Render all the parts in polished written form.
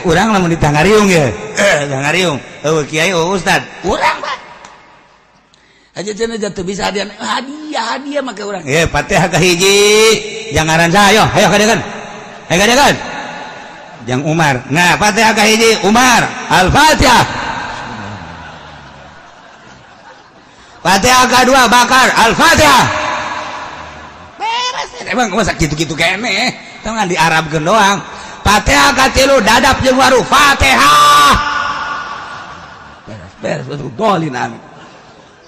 Make urang lamun ditangariung ya. Tangariung. Eueuh kiai, eueuh ustad. Urang Pak. Aja cenah jatuh bisa hadiah hadiah hadiah make urang. Eh, Fatihah kahiji. Jangan saya, ayo kadekan. Ayo kadekan. Jang Umar. Nah, Fatihah kahiji Umar. Al-Fatihah. Fatihah kedua Bakar. Al-Fatihah. Beres. Emang masa gitu-gitu kene. Tong di Arabkeun doang. Fatihah katilu dadap jeung waru. Fatihah. Beres, beres betul. Dolin amin.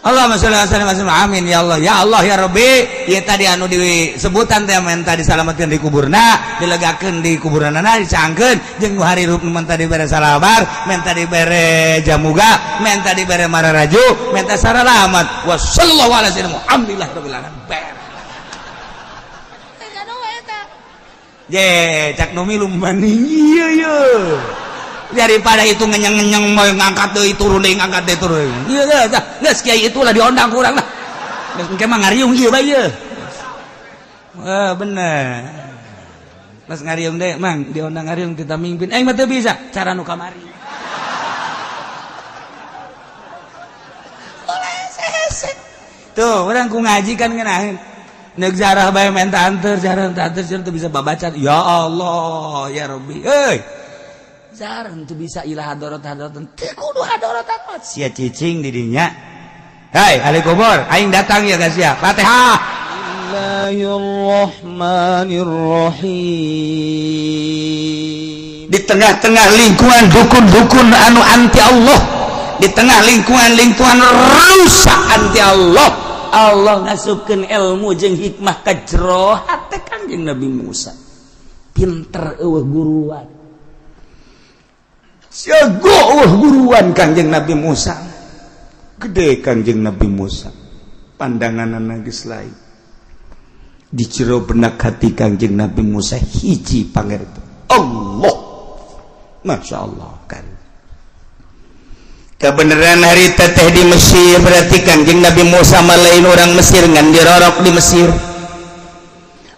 Allahumma sholli wa sallim wa amin ya Allah ya Allah ya Rabbi. Ieu tadi anu disebutan teh menta disalametkeun di kuburna, dilegakeun di kuburanana, dicangkeun jeung nu harirup menta dibere salabar, menta dibere jamuga, menta dibere mararaju, menta saralamat. Wa sallallahu alaihi wasallam alhamdulillah rabbil alamin. Beres. Je cak nu milu maning ieu ye. Daripada itu ngenyang-ngenyang mau ngangkat deui turun deui ngangkat deui turun. Ieu geus geus kiai itulah diondang ku urang lah. Geus engke mah ngariung ieu bae ieu. Wah bener. Pas ngariung deh mang diondang ngariung kita mimpin. Aing mah teu bisa cara nu kamari. Tuh urang ku ngaji kan ngeunaheun. Neuk jarah bae menta anteur, jarah menta anteur teu bisa babaca. Ya Allah, ya Rabbi. Euy. Jarang tuh bisa ilah hadorot hadorot teu kudu hadorot hadorot sia cicing di dinya. Hai ahli kubur, aing datang ya guys ya. Fatihah. Bismillahirrahmanirrahim. Di tengah-tengah lingkungan dukun-dukun anu anti Allah, di tengah lingkungan-lingkungan rusak anti Allah, Allah ngasupkeun ilmu jeung hikmah ka jero hate Kanjeng Nabi Musa. Pinter eueuh guruan. Jago guruan Kanjeng Nabi Musa. Gede Kanjeng Nabi Musa. Pandangan geus lain. Di jero benak hati Kanjeng Nabi Musa hiji pangerti. Allah. Masya Allah kan. Kebenaran hari teteh di Mesir berarti Kanjeng Nabi Musa malain orang Mesir ngan dirorok di Mesir.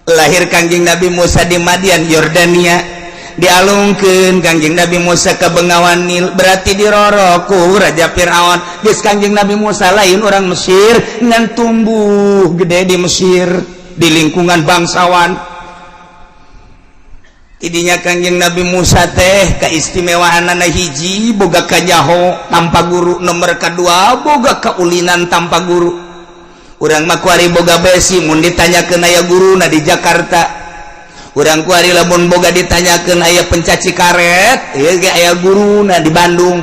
Lahir Kanjeng Nabi Musa di Madian Yordania. Dialungkeun Kangjeng Nabi Musa ke Bengawan Nil berarti dirorok ku Raja Fir'aun. Geus Kangjeng Nabi Musa lain orang Mesir ngan tumbuh gede di Mesir di lingkungan bangsawan. Tidinya Kangjeng Nabi Musa teh kaistimewaanana hiji boga kanyaho tanpa guru, nomor kedua boga kaulinan tanpa guru. Urang mah kuari boga besi mun ditanyakeun aya guruna di Jakarta. Urang kuari lamun boga ditanyakeun aya pencaci karet ieu ge aya guruna di Bandung.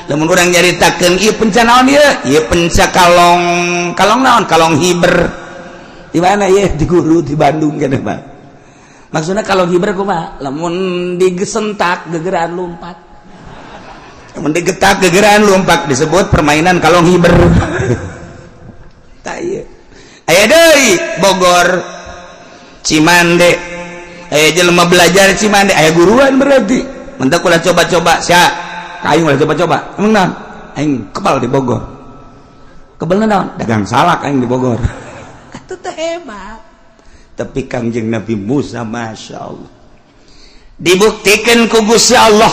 Lamun urang nyaritakeun ieu penca naon ieu? Ieu penca kalong, kalong naon? Kalong hiber. Di mana ieu? Di guru di Bandung keneh Pak. Maksudna kalong hiber kumaha? Lamun digesentak gegeran lompat. Lamun digetak gegeran lompat disebut permainan kalong hiber. Tah ieu. Aya deui Bogor Cimande. Aya jelema belajar Cimande aya guruan berarti. Mentak ulah coba-coba sia. Ka aing ulah coba-coba. Emang naon? Aing kebal di Bogor. Kebal naon? Dagang salak aing di Bogor. Atuh teh hebat. Tapi Kangjeng Nabi Musa Masya Allah. Dibuktikan ku Gusti Allah.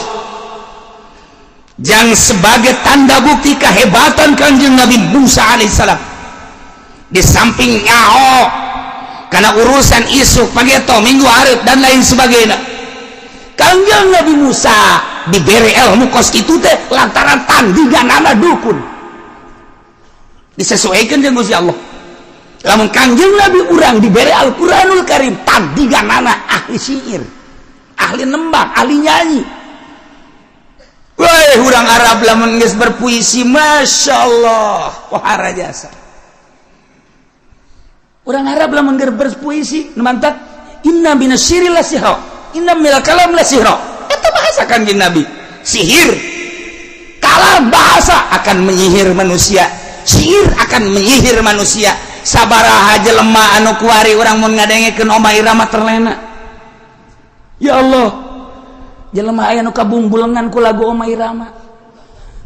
Jang sebagai tanda bukti kehebatan Kangjeng Nabi Musa alaihissalam. Di samping nyaho karena urusan isuk pageto minggu hareup dan lain sebagainya. Kangjeng Nabi Musa diberi ilmu kos itu teh lantaran tandinganana dukun. Disesuaikan dengan Gusti Allah. Lamun Kangjeng Nabi urang diberi Al-Qur'anul Karim, tandinganana ahli syair, ahli nembang, ahli nyanyi. Wah, urang Arab lamun geus berpuisi, Masya Allah, wah jasa. Orang Arab lamun geus berpuisi, mantap. Inna minasy syi'ri la sihra, inna minal kalam la sihra. Eta bahasa Kanjeng Nabi. Sihir, kalam bahasa akan menyihir manusia. Sihir akan menyihir manusia. Sabaraha jelema anu kuari urang mun ngadengekeun Oma Irama terlena. Ya Allah, jelema aya nu kabungbulengan ku lagu Oma Irama.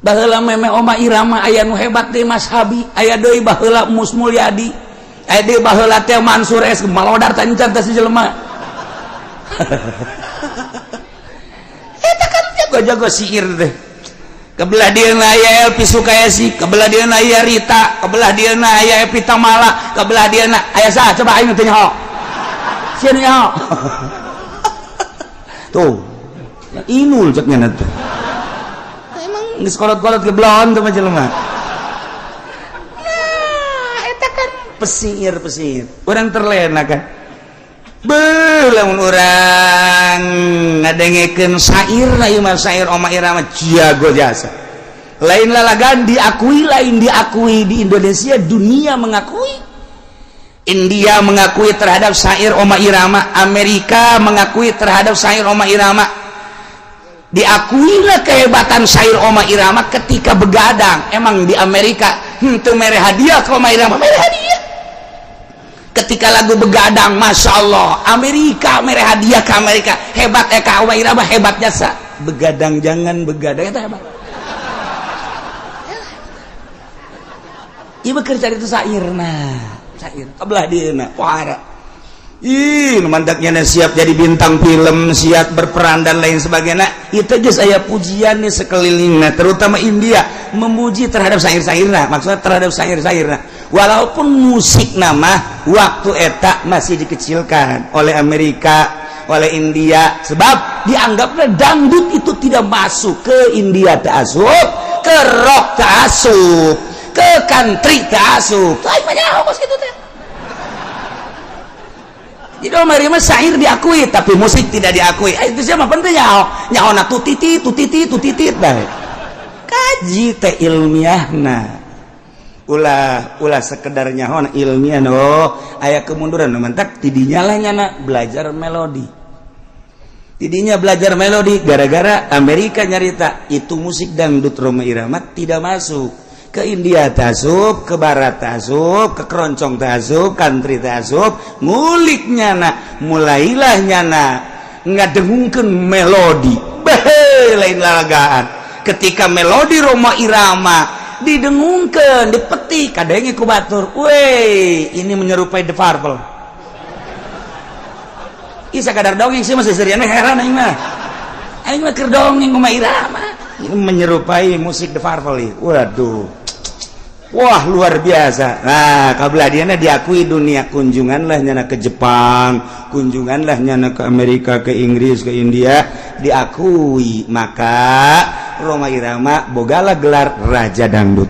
Baheula meme Oma Irama aya nu hebat deui Mas Habi, aya deui baheula Mus Mulyadi, aya deui baheula teh Mansur S malodar tancan teh si jelema. Eta kan tiap Jago-jago sihir teh. Kebelah dia aya Elvi Sukaesih, kebelah dia aya Rita, kebelah dia aya Evie Tamala, kebelah dia aya saha coba aing teh nyaho. Sieun nyaho. Tuh. Inul ceknya tuh. Emang geus kolot-kolot ke blon tuh mah jelema. Nah, eta kan pesir-pesir. Urang terlena kan. Beuh, lamun urang ngadengekeun syair lah ieu mah, syair Rhoma Irama jago jasa. Lain lalagan diakui, lain diakui di Indonesia, dunia mengakui. India mengakui terhadap syair Rhoma Irama, Amerika mengakui terhadap syair Rhoma Irama. Diakuilah kehebatan syair Rhoma Irama ketika begadang. Emang di Amerika henteu mere hadiah ke Rhoma Irama, mere hadiah. Ketika lagu begadang, Masya Allah, Amerika mere hadiah ke Amerika. Hebat Eka Rhoma Irama, hebat jasa. Begadang jangan begadang itu hebat. Ieu bekerja itu syairna, syair. Kebelah dieuna, pohara. Ih, nu mantaknya siap jadi bintang film, siap berperan dan lain sebagainya. Itu geus aya pujian nih sekelilingna, terutama India memuji terhadap syair-syairna, maksudnya terhadap syair-syairna. Walaupun musik nama waktu eta masih dikecilkan oleh Amerika, oleh India, sebab dianggapnya dangdut itu tidak masuk ke India, tak asup, ke rock tak asup, ke country tak asup. Lain banyak kos gitu teh. Jadi Rhoma Irama syair diakui, tapi musik tidak diakui. Eh, itu siapa penting nyaho? Nyaho na tutiti, tutiti, tutiti bae. Kaji teh ilmiahna. Ulah ulah sekedar nyaho ilmiah, oh, aya kemunduran nu mantak tidinya lah nyana belajar melodi. Tidinya belajar melodi gara-gara Amerika nyarita itu musik dangdut Rhoma Irama tidak masuk ke India, tasub ke Barat, tasub ke keroncong, tasub country, tasub ngulik nyana, mulailah nyana ngadengungkeun melodi. Behe, lain lalagaan ketika melodi Rhoma Irama didengungkeun, dipetik kadenge ku batur, weh, ini menyerupai The Purple. Ih, sakadar dongeng sih masih seriana, heran aing mah. Aing mah keur dongeng Rhoma Irama ini menyerupai musik The Purple. Waduh. Wah, luar biasa. Nah, kabeladiana diakui dunia, kunjunganlah nyana ke Jepang, kunjunganlah nyana ke Amerika, ke Inggris, ke India, diakui. Maka Rhoma Irama bogala gelar Raja Dangdut.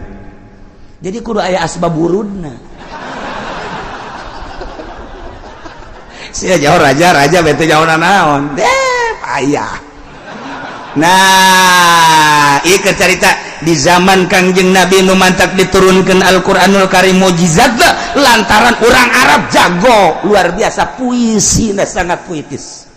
Jadi kudu aya asbab wurudna. Sia jauh raja, raja bete jauh naon. Deh, payah. Nah, ieu cerita di zaman Kangjeng Nabi nu mantak diturunkan Al-Qur'anul Karim, mukjizat lantaran orang Arab jago luar biasa, puisi sangat puitis,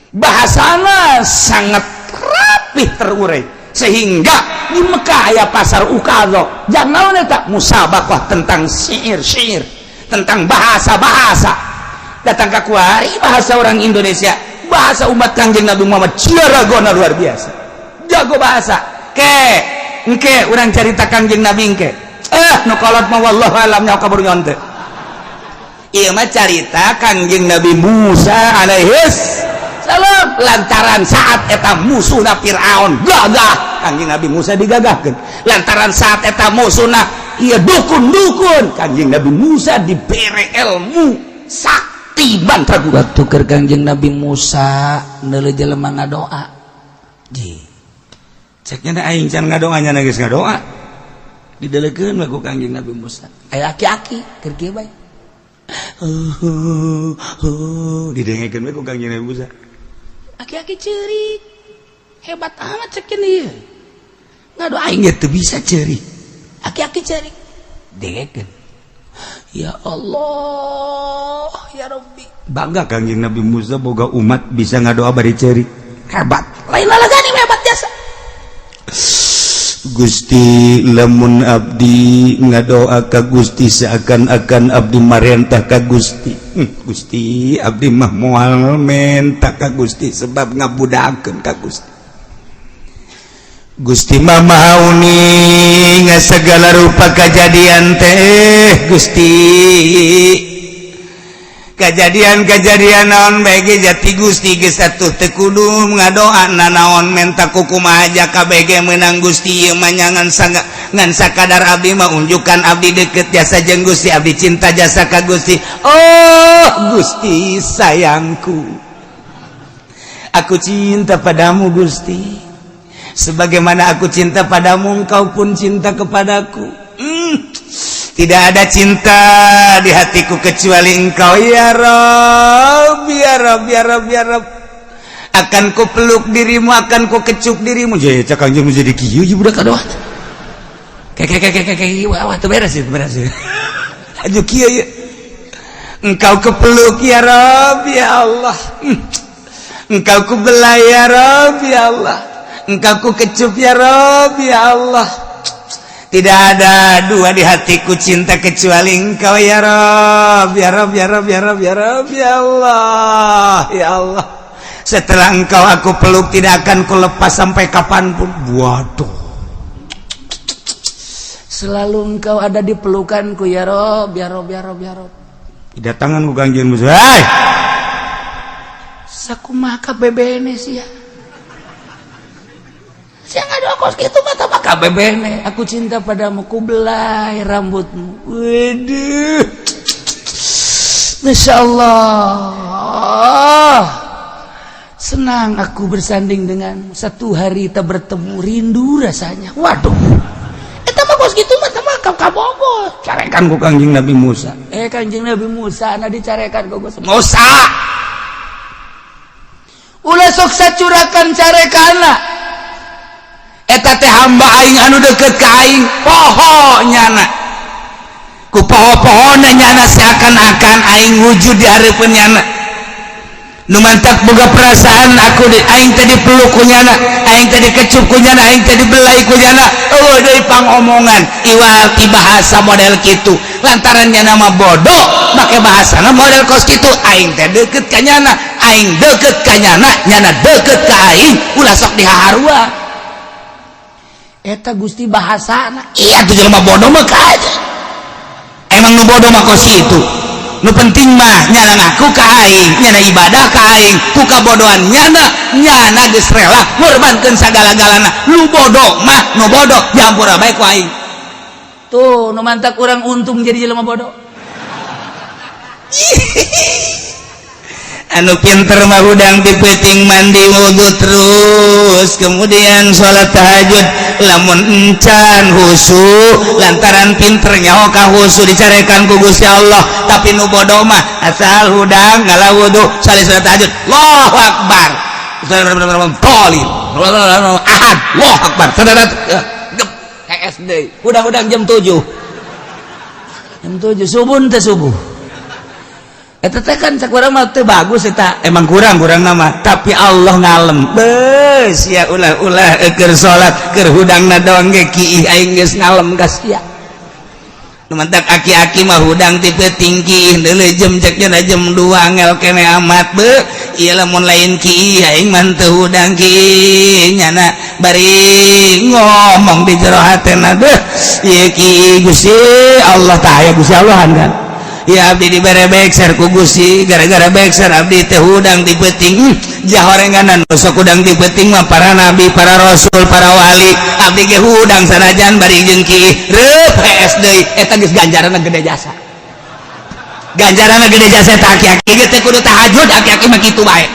bahasana sangat rapih terurai, sehingga di Mekah aya pasar Ukadz jangan eta musabaqah tentang syair-syair, tentang bahasa-bahasa. Datang ke kuari bahasa orang Indonesia, bahasa umat Kangjeng Nabi Muhammad ciaragona luar biasa, jago bahasa. Ke engke urang carita Kangjeng Nabi engke, eh, nu kolot mah wallahu alam nya kabur nyonte. Ieu mah carita Kangjeng Nabi Musa alaihis salam, lantaran saat eta musuhna Fir'aun gagah, Kangjeng Nabi Musa digagahkeun. Lantaran saat eta musuhna ieu dukun-dukun, Kangjeng Nabi Musa dibere ilmu sakti mantra. Waktu keur Kangjeng Nabi Musa neuleuh jelema ngadoa, ji ceknya aing can ngadoa, nya geus ngadoa. Didelekeun we ku Kangjeng Nabi Musa, aya aki-aki keur kieu bae, didengekeun we ku Kangjeng Nabi Musa. Aki-aki ceurik, hebat amat cekin ieu ngadoa, aing ge teu bisa ceurik. Aki-aki ceurik, dengekeun, ya Allah, ya Rabbi. Bangga Kangjeng Nabi Musa boga umat bisa ngadoa bari ceurik, hebat, lain lalagani, hebat jasa. Gusti, lamun abdi ngadoa ka Gusti seakan-akan abdi marentah ka Gusti. Gusti, abdi mah moal menta ka Gusti sebab ngabudakeun ka Gusti. Gusti mah maha uning segala rupa kejadian teh. Gusti, Kejadian-kejadian naon bae ge jati Gusti geus atuh teu kudu ngadoa nanaon, menta kukumaha aja KBG menang Gusti. Ieu mah ngan sangga ngan sakadar abdi mah unjukan abdi deket jasa jeung Gusti, abdi cinta jasa ka Gusti. Oh Gusti sayangku, aku cinta padamu Gusti, sebagaimana aku cinta padamu, engkau pun cinta kepadaku. Tidak ada cinta di hatiku kecuali engkau, ya Rob, ya Rob, ya Rob, ya Rob. Akan ku peluk dirimu, akan ku kecup dirimu. Jadi cak Kangjeng jadi kieu ieu budak kadoa. Kayak kayak kayak kayak, wah wah, tuh beres itu, beres. Aju kieu ya. Engkau kepeluk, ya Rob, ya Allah. Engkau ku belai, ya Rob, ya Allah. Engkau ku kecup, ya Rob, ya Allah. Tidak ada dua di hatiku cinta kecuali engkau, ya Rob, ya Rob, ya Rob, ya Rob, ya Rob, ya Allah, ya Allah. Setelah engkau aku peluk, tidak akan ku lepas sampai kapanpun. Waduh, selalu engkau ada di pelukanku, ya Rob, ya Rob, ya Rob, ya Rob. Didatangan ku Kangjeng Musa. Hai, sakumaha kabebene sia? Sia ngadoa kos kitu mah mah kabebene. Aku cinta padamu, ku belai rambutmu. Waduh. Masya Allah. Senang aku bersanding denganmu. Satu hari tak bertemu, rindu rasanya. Waduh. Eta mah kos kitu mah mah kabogo. Carekan ku Kangjeng Nabi Musa. Eh, Kangjeng Nabi Musa na dicarekan ku Gusti. Musa. Ulah sok sacurakan carekana. Eta teh hamba aing anu deket ka aing, poho nyana. Ku poho-pohona nyana seakan-akan aing wujud di hareupeun nyana. Nu mantak boga perasaan aku di aing teh dipeluk ku nyana, aing teh dikecup ku nyana, aing teh dibelai ku nyana. Eueuh deui pangomongan iwal ti bahasa model kitu. Lantaran nyana mah bodoh, make bahasana model kos kitu. Aing teh deket ka nyana, aing deket ka nyana, nyana deket ka aing, ulah sok dihaharua. Eta Gusti bahasana. Iya tuh, jelema bodoh mah aja. Emang nu bodoh mah kos kitu. Nu penting mah nyana ngaku ka aing, nyana ibadah ka aing, ku kabodohan nyana, nyana geus rela ngorbankeun sagala-galana. Nu bodoh mah nu bodoh, diampura bae ku aing. Tuh, nu mantak urang untung jadi jelema bodoh. Anu pinter mah hudang di peuting mandi wudhu, terus kemudian sholat tahajud, lamun encan husu, lantaran pinter nyaho ka husu dicarekan ku Gusti Allah. Tapi nu bodoh mah asal hudang ngala wudhu, sali sholat tahajud, Allahu akbar, tolin ahad, Allahu akbar, SD hudang-hudang jam 7, jam 7 subuh teh, subuh. Eta teh kan cak urang mah teu bagus eta, emang kurang kurang nama, tapi Allah ngalem beus ya. Ulah-ulah keur salat, keur hudangna doang ge kiih, aing geus ngalem ka sia. Nu mantak aki-aki mah hudang ti peuting kiih deuleu jam, cek jam 2, angel kene amat be. Ieu lamun lain kiih aing mah teu hudang kiih. Nyana bari ngomong di jero hatena, deuh ieu kiih Gusti Allah tah aya Gusti Allah kan. Ya, abdi dibere bekser ku Gusti, gara-gara bekser abdi teh hudang di peuting. Jahorenganan sok hudang di peuting mah para nabi, para rasul, para wali. Abdi ge hudang sanajan bari jeung kiih reup hees deui. Eta geus ganjaranna gede jasa, ganjaranna gede jasa. Eta aki-aki ge teh kudu tahajud, aki-aki mah kitu bae.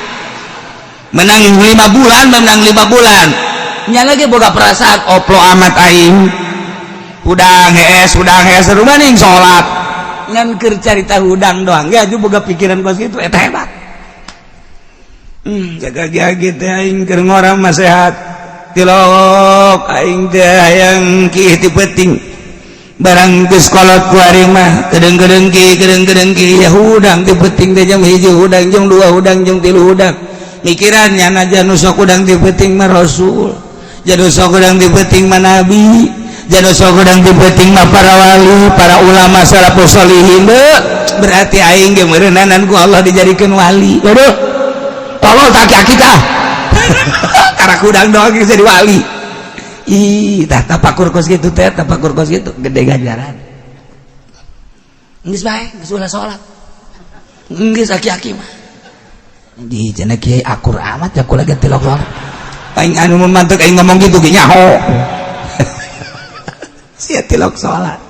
Menang 5 bulan, menang 5 bulan, nya lagi boga perasaan oplo amat aing hudang hees, hudang hees, maning salat ngan keur carita hudang doang ya boga pikiran kos kitu. Eta hebat. Jaga gigi teh aing keur ngora mah sehat, tilok aing teh hayang kiih ti peuting. Barang geus kolot kuari mah kedeung-kedeung ki, kedeung-kedeung ki, ya hudang ti peuting teh jam 1 hudang, jam 2 hudang, jam 3 hudang. Mikiran nyana nu sok hudang ti peuting mah rasul, janu sok hudang ti peuting mah nabi, janu sok hudang ti peuting mah para wali, para ulama salafus sholihin. Berarti aing ge meureunanan ku Allah dijadikeun wali. Waduh, tolol tak aki tah, karak hudang doang geus jadi wali. Ih, tah tapakur kos kitu teh, tapakur kos kitu gede ganjaran. Geus bae, geus ulah salat. Geus aki-aki mah. Di cenah kiai akur amat ya kula ge tilok salat. Aing anu mun mantek aing ngomong gitu ge nyaho. Sia tilok salat.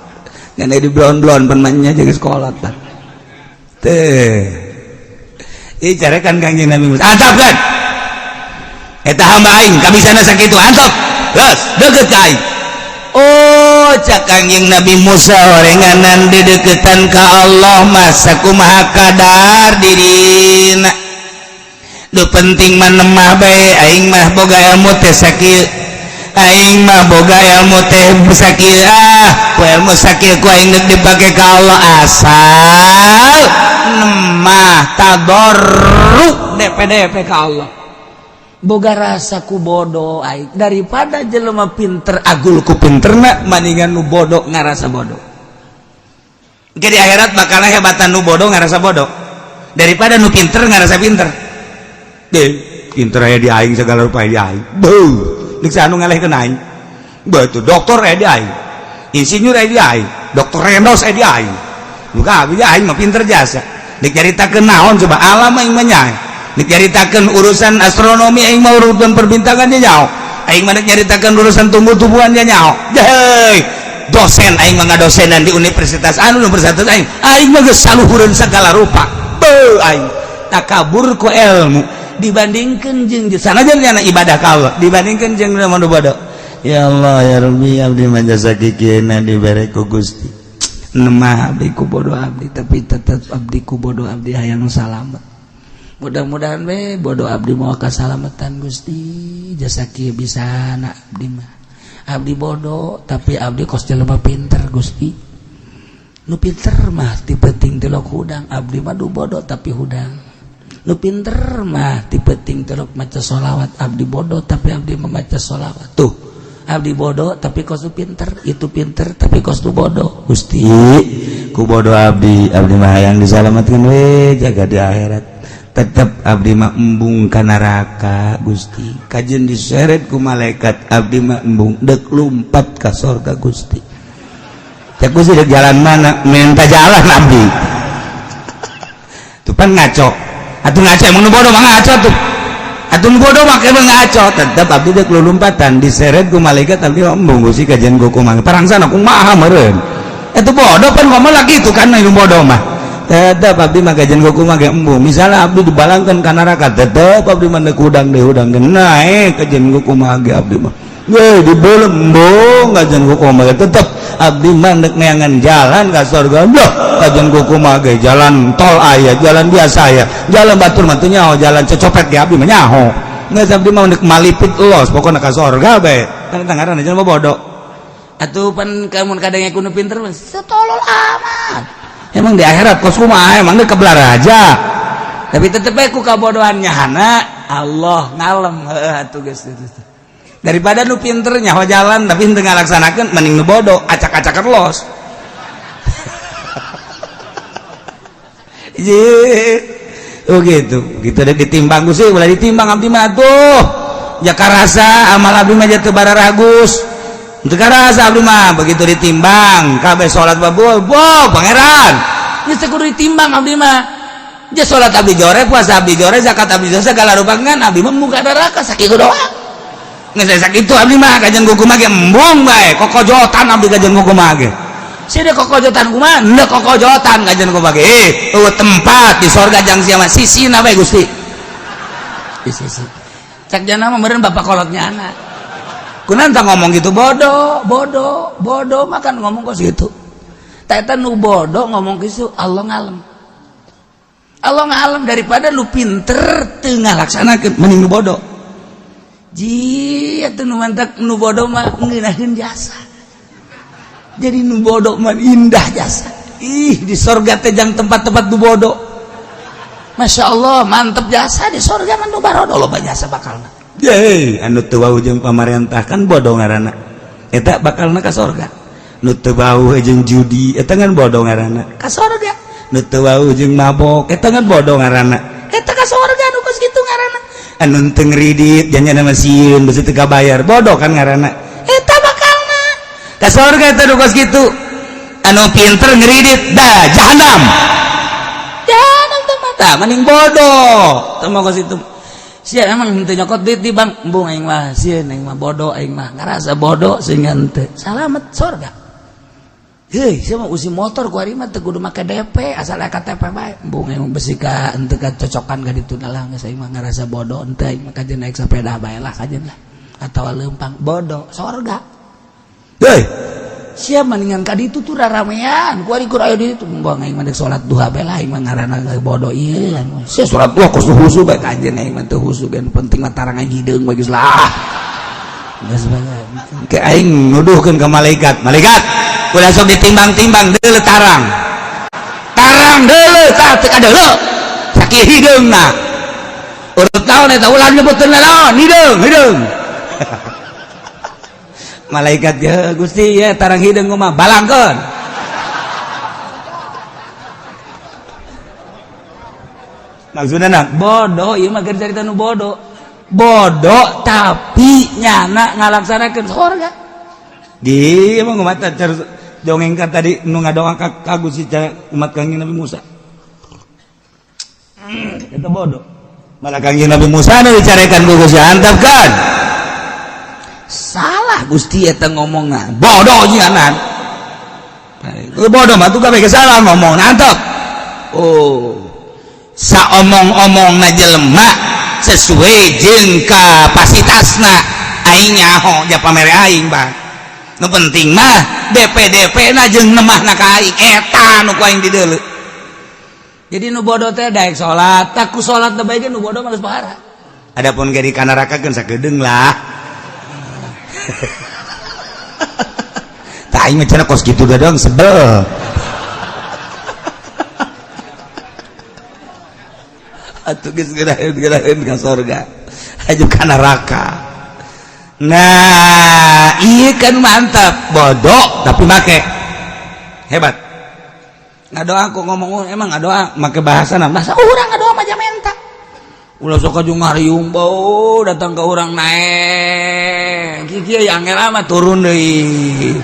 Ngan di blon-blon pan mah nya jeung sekolah pan. Teh. Ih carekan Kangjeng Nabi Musa. Antap kan? Eta hamba aing kabisana sakitu antap. Geus, deukeut ka aing. Oh, cak Kangjeng Nabi Musa orenganan dideketan ka Allah masa kumaha kadar dirina. Nu penting mah nemah bae, aing mah boga ilmu teh sakieu. Aing mah boga ilmu teh sakieu, ah, ku ilmu sakieu ku aing geus dipake ka Allah asal nemah tadarru DPDP ka Allah. Boga rasa ku bodoh aing daripada jelema pinter agul ku pinterna, maningan nu bodoh ngarasa bodoh. Ke di akhirat bakal hebatan nu bodoh ngarasa bodoh daripada nu pinter ngarasa pinter. Deh, pinter aya di aing, segala rupa di aing. Beuh, deuk anu ngalehkeun aing. Beuh, tuh dokter aya di aing. Insinyur aya di aing, dokter Rendos aya di aing. Muka abdi aing mah pinter jasa. Deuk nyaritakeun naon coba alam aing mah nyae. Deuk nyaritakeun urusan astronomi aing mah urusan perbintangan nya nyaho. Aing mah deuk nyaritakeun urusan tumbuh-tumbuhan nya nyaho. Heuy, dosen aing mah ngadosenan di universitas anu universitas aing. Aing mah geus saluhureun segala rupa. Beuh, aing takabur ku ilmu dibandingkan jeung sanajan nyana ibadah ka Allah dibandingkan jeung nu bodoh. Ya Allah ya Rabbi, abdi mah jasa kikieuna dibere ku Gusti. Nemah abdi ku bodoh abdi, tapi tetep abdi ku bodoh abdi hayang salamet. Mudah-mudahan we bodoh abdi mau kasalamatan Gusti, jasa kieu bisa na abdi mah. Abdi bodoh tapi abdi kos jelema pinter Gusti. Nu pinter mah ti peuting tilok hudang, abdi mah du bodoh tapi hudang. Nu pinter mah ti peuting tilok maca sholawat, abdi bodoh tapi abdi membaca sholawat. Tuh, abdi bodoh tapi kos nu pinter, itu pinter tapi kos nu bodoh. Gusti, ku bodoh abdi, abdi mah hayang disalamatkeun we jaga di akhirat. Tetep abdi mah embung ka neraka Gusti. Kajeun diseret ku malaikat, abdi mah embung deuk lumpat ka sorga Gusti. Cek Gusti dek jalan mana? Minta jalan abdi. Tuh pan ngaco. Atuh ngaco emang nu bodoh mah ngaco tuh. Atuh nu bodoh mah emang ngaco. Tetep abdi dek lumpatan diseret ku malaikat, abdi mah embung Gusti kajian ku kumaha. Parangsana kumaha meureun. Itu bodoh pan ngomong lagi itu kan nu bodoh mah. Tetep abdi mah kajian ku kumaha ge embung. Misalnya abdi dibalangkeun ka neraka, tetep abdi mah deuk hudang deui hudang ge naek kajian ku kumaha ge abdi mah. Weh dibelem embung kajian ku kumaha ge tetep abdi mah deuk neangan jalan ka surga. Loh, kajian ku kumaha ge jalan tol aya, jalan biasa aya, jalan batur mah teu nyaho, jalan cecopet ge abdi mah nyaho. Geus abdi mah deuk malipit los pokona ka surga bae. Kan eta ngaranna jelema bodoh. Atuh pan kamun kadang kudu pinter mah setolol amat. Emang di akhirat kos kumaha emang deuk kebelar aja. Tapi tetep bae ku kabodohan nyahana Allah ngalem heuh atuh geus itu. Daripada nu pinter nyaho jalan tapi henteu ngalaksanakeun, mending nu bodoh acak-acakan los. Ye. Oh gitu. Gitu deh ditimbang Gusti, ulah ditimbang abdi mah tuh. Ya karasa amal abdi mah teu bararagus. Teu karasa abdi mah begitu ditimbang kabeh salat babul, boh pangeran. Geus teu kudu ditimbang abdi mah. Ja salat abdi jore, puasa abdi jore, zakat abdi jore, segala rupa ngan abdi mah muka neraka sakitu doang. Geus sakitu abdi mah kajian ku kumaha ge embung bae, kokojotan abdi kajian ku kumaha ge. Sini kokojotan kumaha? Henteu kokojotan kajian ku kumaha ge. Eueuh tempat di sorga jang sia mah sisina bae Gusti. Di sisi. Cak jana mah meureun bapak kolotnya anak. Kunaon tah ngomong gitu bodoh, bodoh, bodoh makan ngomong kos gitu. Tah eta nu bodoh ngomong kitu Allah ngalem. Allah ngalem daripada nu pinter teu ngalaksanakeun mending nu bodoh. Ji atuh nu mantak nu bodoh mah ngeunaheun jasa. Jadi nu bodoh mah indah jasa. Ih di sorga teh jang tempat-tempat nu bodoh. Masya Allah mantep jasa di sorga mah nu barodo loba jasa bakalna. Ye anu teu wau jeung pamarentah kan bodoh ngaranna. Eta bakalna ka sorga. Nu teu wau jeung judi eta kan bodoh ngaranna ka sorga. Nu teu wau jeung mabok eta kan bodoh ngaranna. Eta ka sorga nu kos kitu ngaranna. Anu teu ngridit janjana mah sieun beusi teu kabayar bodoh kan ngaranna. Eta bakalna ka sorga eta nu kos kitu. Anu pinter ngridit dah jahanam. Jahanam tuh. Sorga mending bodoh teu mau ka situ. Sia emang henteu nyokot duit di bank, embung aing mah sieun, aing mah bodoh, aing mah ngarasa bodoh sehingga henteu salamet sorga. Heuy, sia mah usi motor ku ari mah teu kudu make DP, asal aya KTP bae. Embung aing mah besi ka henteu kacocokan ka ditu lah, geus aing mah ngarasa bodoh henteu, aing mah kajeun naik sepeda bae lah kajeun lah atawa leumpang, bodoh sorga. Heuy, sia mendingan ka ditu tuh raramean ku ari kur aya di ditu, embung aing mah dek salat duha bae lah, aing mah ngaranna bodoh ieu. Sia salat duha kos husu bae kajeun, aing mah teu husu ge, penting mah tarang aing hideung bae geus lah. Geus bae ke aing nuduhkeun ka malaikat, malaikat ulah sok ditimbang-timbang deuleu tarang. Tarang deuleu tah teu kadeuleu. Sakieu hideungna. Urut naon eta ulah nyebutkeun naon, hideung, hideung. Malaikat ya Gusti ya tarang hideung mah balangkeun. Maksudna na bodoh ieu mah keur carita nu bodoh. Bodoh tapi nyana ngalaksanakeun sorga. Di emang umat dongeng kan tadi nu ngadoa ka Gusti umat Kangjeng Nabi Musa. Eta bodoh. Malah Kangjeng Nabi Musa nu dicarekan ku Gusti antap kan. Salah Gusti eta ngomongna. Bodoh nyanan. Bodoh mah tuh kabeh salah ngomong antep. Oh. Saomong-omongna jelema sesuai jeung kapasitasna aing nyaho ja pamere aing bang. Nu penting mah DP-DP na jeung nemahna ka aing eta nu ku aing dideuleu. Jadi nu bodoh teh daek salat, tak ku salat teh bae ge nu bodoh mah geus pahara. Adapun ge di kanaraka keun sakedeung lah. Tah aing mah cenah kos kitu doang sebel. Atuh geus geuraheun ka sorga aju ka neraka. Nah, iya kan mantap, bodoh tapi make hebat. Ngadoa aku ngomong emang ngadoa make bahasa bahasa urang ngadoa mah menta. Ulah sok aju ngariung bau datang ke urang naek. Kieu angel amat turun deui.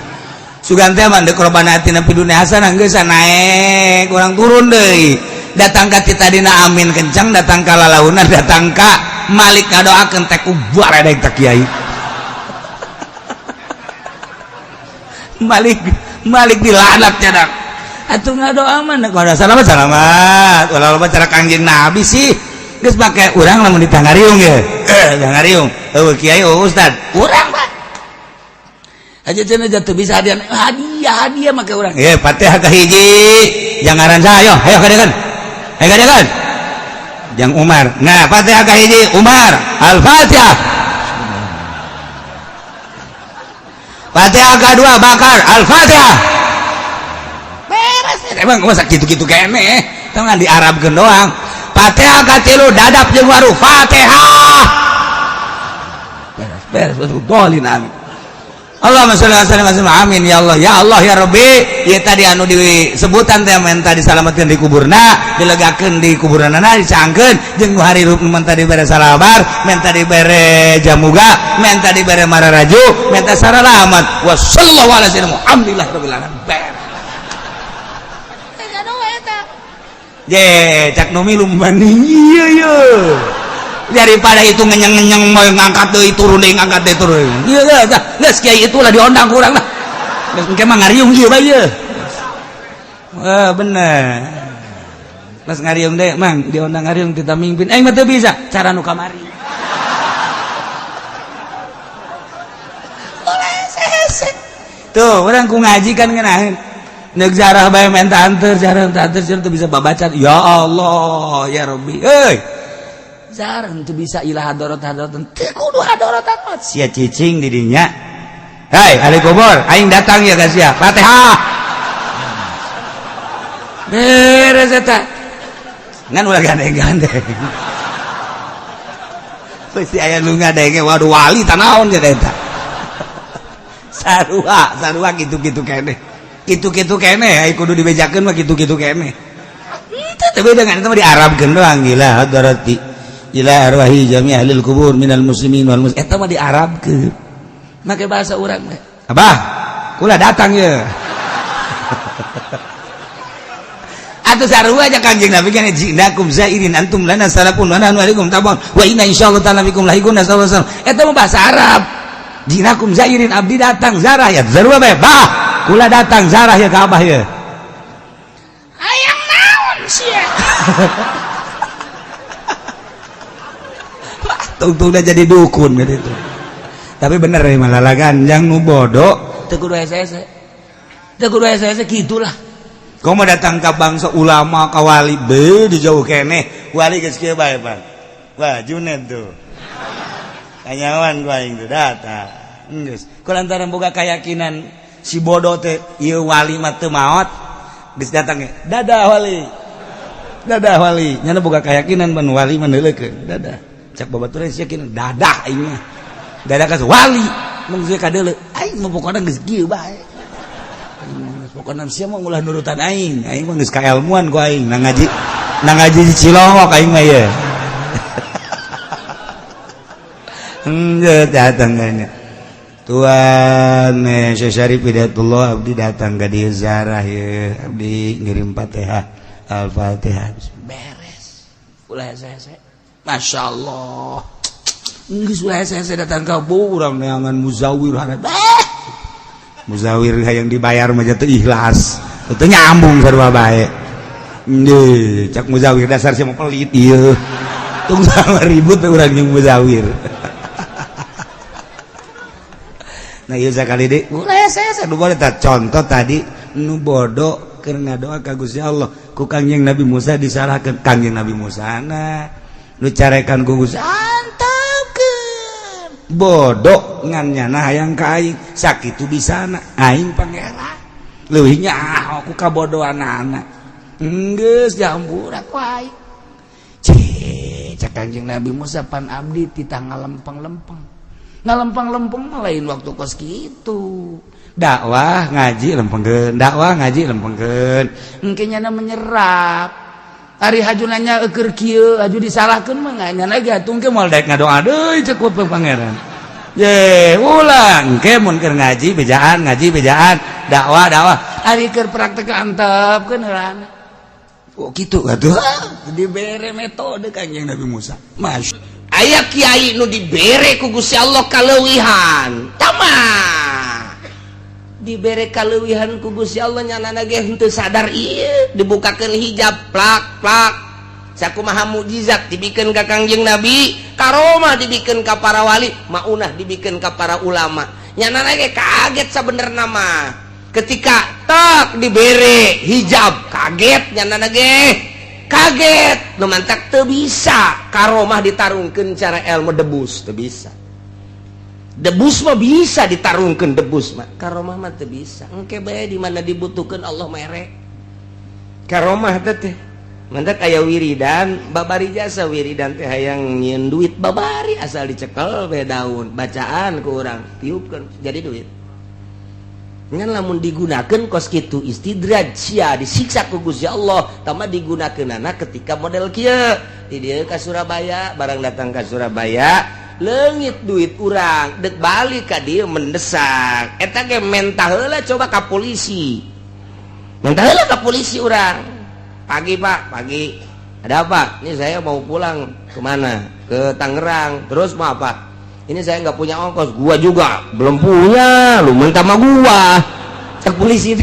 Sugan teh mah deuk robana atina fid dunya hasanah geus naek, urang turun deui. Datang ka ti tadina amin kencang, datang ka lalaunan, datang ka Malik ngadoakeun teh ku baredeg ta kiai. Malik Malik dilaknat cenah. Atuh ngadoa mah kudu salamat salamat. Ulah loba cara Kangjeng Nabi sih. Geus make urang lamun ditangariung ye. Tangariung. Eueuh kiai eueuh ustad. Urang mah. Aja cenah jatuh bisa hadiah hadiah hadiah make urang. Ye Fatihah ka hiji. Jangaran saha ayo, ayo kadekan. Ayo kadekan. Jang Umar. Nah, Fatihah ka hiji Umar. Al-Fatihah. Fatihah kedua Bakar. Al-Fatihah. Beres. Emang masa gitu-gitu kene. Tong di Arabkeun doang. Fatihah katilu dadap jeung waru. Fatihah. Beres, beres dolin amin. Allahumma sholli ala sayyidina amin ya Allah ya Allah ya Rabbi. Ieu tadi anu disebutan teh menta disalametkeun di kuburna, dilegakeun di kuburanana, dicangkeun jeung nu harirup menta dibere salabar, menta dibere jamuga, menta dibere mararaju, menta saralamat. Wa sallallahu ala sayyidina Muhammadillah rabbil alamin. Beres. Je, cak nu milu maning ieu ye. Daripada itu ngenyeng-ngenyeng mau ngangkat deui turun deui ngangkat deui turun. Ieu geus geus kiai itulah diondang ku urang lah. Geus engke mah ngariung ieu bae ieu. Wah bener. Pas ngariung deui mang diondang ngariung kita mimpin. Aing mah teu bisa cara nu kamari. Tuh, urang ku ngaji kan ngeunaheun. Neuk jarah bae menta anteur, jarah menta anteur teu bisa babaca. Ya Allah, ya Rabbi. Euy. Jarang teu bisa ilah hadorot hadorot teu kudu hadorot amat. Sia cicing di dinya. Hei, ahli kubur, aing datang ya guys ya. Fatihah. Beres eta. Ngan ulah gandeng-gandeng. Pasti aya nu ngadenge, waduh wali tanaon jadi eta. Sarua, sarua kitu-kitu keneh. Kitu-kitu keneh, ai kudu dibejakeun mah kitu-kitu keneh. Teu teu beda ngan eta mah diarabkeun doang gila hadarati. Ila arwahi jami ahlil kubur minal muslimin wal muslimat. Eta mah diarabkeun. Make bahasa urang teh. Abah, kula datang ye. Atuh sarua aja Kangjeng Nabi kan jinakum zairin antum lana salafun wa nahnu alaikum tabun wa inna insyaallah ta'ala bikum lahiqun sallallahu alaihi wasallam. Eta mah bahasa Arab. Jinakum zairin, abdi datang zarah ya sarua bae. Bah, kula datang zarah ya ka abah ya. Hayang naon sia? Tungtung udah jadi dukun gitu. Tapi bener ya malah ganjang nu bodoh teu kudu hese-hese. Teu kudu hese-hese gitulah. Kau mau datang ke bangsa ulama ka wali be di jauh keneh wali geus kieu bae pan. Wah Junet tuh. Kanyawan ku aing tuh datang. Geus. Ku lantaran boga keyakinan si bodoh teh ieu wali mah teu maot geus datang ge. Dadah wali. Dadah wali. Nyana boga keyakinan ban wali mah neuleukeun. Dadah. Cak babaturan sia yakin dadah aing mah. Dadah ka wali. Mun geus kadeuleu aing mah pokona geus kieu bae. Pokoknya sia mah ulah nurutan aing, aing mah geus kaelmuan ku aing, nang ngaji di Cilongok aing mah ye. Henteu datang kayaknya. Tuan Syekh Syarif Hidayatullah abdi datang ka dieu zarah ye, abdi ngirim Fatihah, Al-Fatihah beres. Ulah hese-hese. Masyaallah. Geus ulah hese-hese datang ka urang neangan muzawir harap. Muzawir yang dibayar mah teu ikhlas, teu nyambung sarua bae. Nggih, cak muzawir dasar sia mah pelit ieu. Tung sama ribut urang jeung muzawir. Nah ieu sakali deui ulah hese nu boleh tah contoh tadi nu bodoh keur ngadoa ka Gusti Allah ku Kangjeng Nabi Musa disalahkeun Kangjeng Nabi Musa na nu carekan ku Gusti bodoh ngan nyana hayang ka aing sakitu bisana aing pangeran leuwih nyaho ku kabodohan anak geus dihampura ku aing. Cih, cak Kangjeng Nabi Musa pan abdi titah ngalempeng-lempeng ngalempeng-lempeng mah lain waktu kos kitu dakwah ngaji lempengkeun dakwah ngaji lempengkeun engke nyana menyerap. Ari haju nanya eukeur kieu haju disalahkeun mah nyana ge atuh engke moal daek ngadoa deui cek ku pangeran. Ye, ulang engke mun keur ngaji bejaan dakwah dakwah ari keur praktek antepkeun heulana. Oh kitu atuh dibere metode Kangjeng Nabi Musa. Masya aya kiai nu dibere ku Gusti Allah kaleuwihan. Tama. Dibere kaleuwihan ku Gusti Allah nyanana ge henteu sadar ieu dibukakeun hijab plak plak sakumaha mukjizat dibikeun ka Kangjeng Nabi, karomah dibikeun ka para wali, maunah dibikeun ka para ulama. Nyanana ge kaget sabenerna mah ketika tak dibere hijab kaget nyanana ge kaget nu mantak teu bisa karomah ditarungkeun cara ilmu debus teu bisa. Debus mah bisa ditarungkeun debus mah karomah mah teu bisa engke bae di mana dibutuhkeun Allah mere karomah teh mantak aya wiridan babari jasa wiridan teh hayang nyieun duit babari asal dicekel bae daun bacaan ku urang tiupkeun jadi duit ngan lamun digunakeun kos kitu istidraj sia disiksa ku Gusti Allah tama digunakeunana ketika model kieu di dieu ka Surabaya barang datang ka Surabaya leungit duit urang dek balik ka dieu mendesak eta ge mentah heula coba ka polisi mentah heula ka polisi urang pagi Pak pagi ada apa ini saya mau pulang kemana ke Tangerang terus mau apa ini saya nggak punya ongkos gua juga belum punya lu minta sama gua cek polisi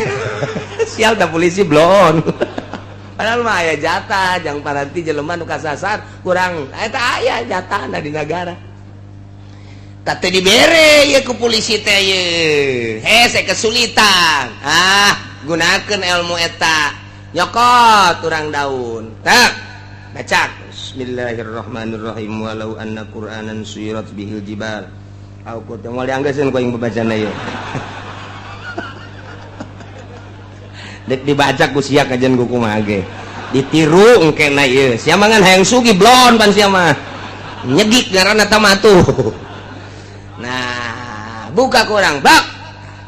sial dah polisi belum padahal mah aya jatah jang paranti jelema nu kasasar kurang eta aya jatah di negara teh dibere ya ke polisi teh ye hese kesulitan ah gunakan ilmu eta nyokot urang daun tak baca bismillahirrahmanirrahim walau anna qur'anan suyirat bihil jibal au kutu moal dianggeuskeun ku aing babacana ieu dek dibaca ku sia kajian ku kumaha ge ditiru engkena ieu sia mah ngan hayang sugih blon pan sia mah nyegik ngaranna tah mah tuh. Nah, buka kurang bak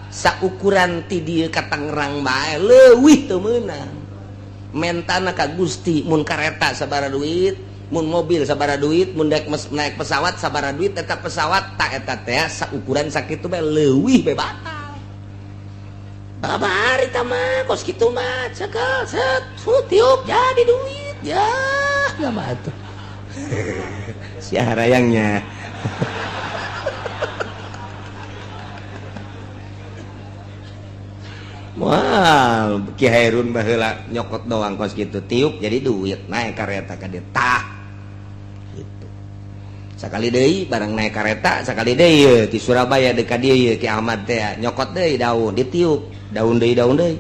saukuran ti dieu ka Tangerang bae leuwih teu meunang. Mentana ka Gusti mun kareta sabaraha duit, mun mobil sabaraha duit, mun daek naik pesawat sabaraha duit, eta pesawat tak eta teh saukuran sakitu bae leuwih bae batal. Babari tama kos kitu mah cekel set tiup jadi duit ya nggak mah tuh. Si harayangnya. Wah, Ki Hairun baheula nyokot doang kos gitu tiup jadi duit naik kareta ka dieu tah gitu. Sakali deui barang naik kareta sakali deui ye ti Surabaya deui ka dieu ye Ki Ahmad teh nyokot deui daun ditiup daun deui daun deui.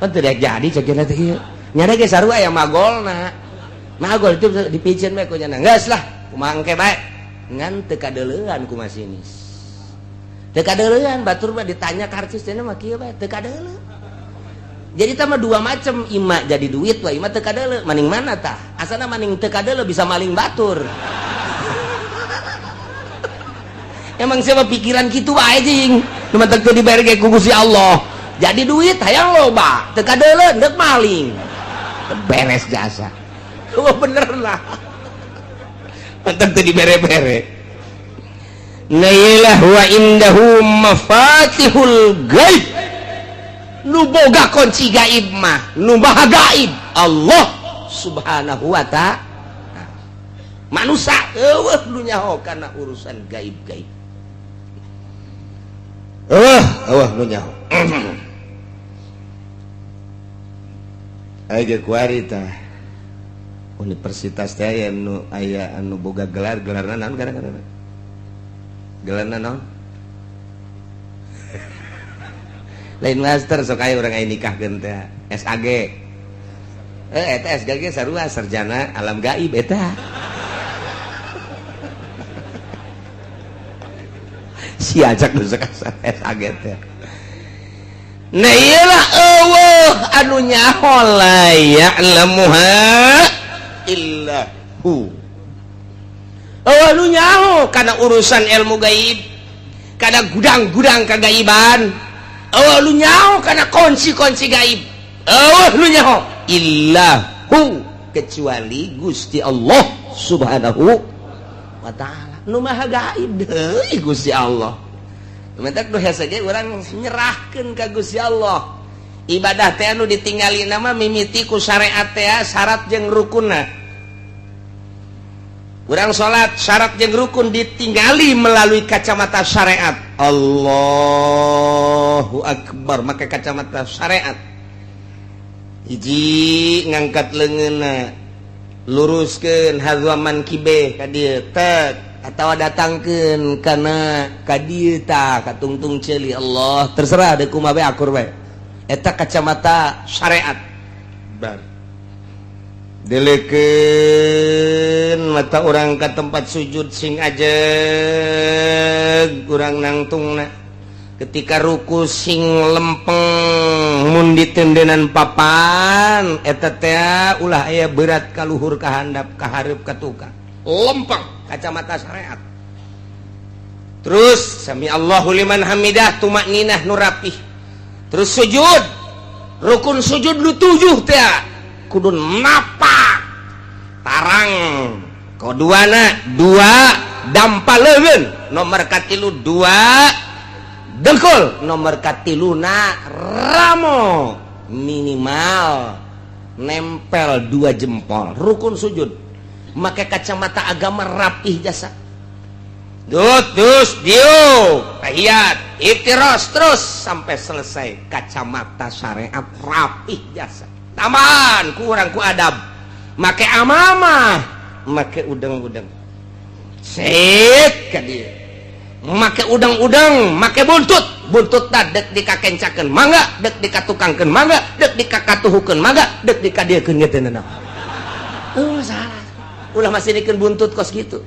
Pan teu daek jadi cek teh ieu. Nyana ge sarua aya magolna. Magol itu dipiceun bae ku nyana. Geus lah kumaha engke bae. Ngan teu kadeuleuan ku masinis. Teu kadeuleuan batur mah ditanya karcis teh mah kieu bae teu kadeuleu. Jadi tah mah dua macam ima jadi duit wa ima teu kadeuleu maning mana tah? Asana maning teu kadeuleu bisa maling batur. Emang siapa pikiran kitu wae jing. Nu matak teu dibere ge ku Gusti Allah. Jadi duit hayang loba, teu kadeuleu deuk maling. Beres jasa. Oh bener lah. Matak teu dibere-bere. Nailah wa indahu mafatihul gaib. Nu boga kunci gaib mah, nu maha gaib Allah Subhanahu wa ta'ala. Manusia eueuh nu nyaho kana urusan gaib-gaib. Eueuh, eueuh nu nyaho. Aya ge kuari tah. Universitas teh aya nu aya anu boga gelar, gelarna naon gara-gara? Gelarna naon? Lain master sok aya urang aya nikahkeun teh SAG. Eta SAG sarua sarjana alam gaib eta. Si ajak nu sok SAG teh. Nah iyalah eueuh anu nyaho la ya'lamuha illa hu. Eueuh nu nyaho kana urusan ilmu gaib, kana gudang-gudang kagaiban. Eueuh nu nyaho kana kunci-kunci gaib. Eueuh nu nyaho illa hu kecuali Gusti Allah Subhanahu wa ta'ala. Nu maha gaib deui Gusti Allah. Mentak nu hese ge urang nyerahkeun ka Gusti Allah. Ibadah teh anu ditinggali nama mimiti ku syariat teh syarat jeung rukunna. Urang salat syarat jeung rukun ditinggali melalui kacamata syariat. Allahu akbar make kacamata syariat. Hiji ngangkat leungeunna luruskeun hadzaman kibe ka dieu tek atawa datangkeun kana ka dieu tah ka tungtung ceuli Allah terserah deuk kumaha bae akur bae. Eta kacamata syariat. Bar delekeun mata urang ka tempat sujud sing ajeg urang nangtungna ketika ruku sing lempeng mun ditendenan papan eta teh ulah aya berat ka luhur ka handap ka hareup ka tukang lempeng kacamata syariat. Terus sami Allahu liman hamidah tumakninah nu rapih. Terus sujud rukun sujud nu 7 teh kudu napak tarang koduana 2 dampa leungeun nomor katilu 2 dengkul nomor katiluna ramo minimal nempel 2 jempol rukun sujud make kacamata agama rapih jasa dut dus diu tahiyat iftiros terus sampai selesai kacamata syariat rapih jasa taman kurang ku adab make amamah make udang-udang set ka dieu make udang-udang make buntut buntut ta dek dikakencakeun mangga dek dikatukangkeun mangga dek dikakatuhukeun mangga dek dikadiekeun ge teu nanaon. Oh salah ulah masih dikeun buntut kos kitu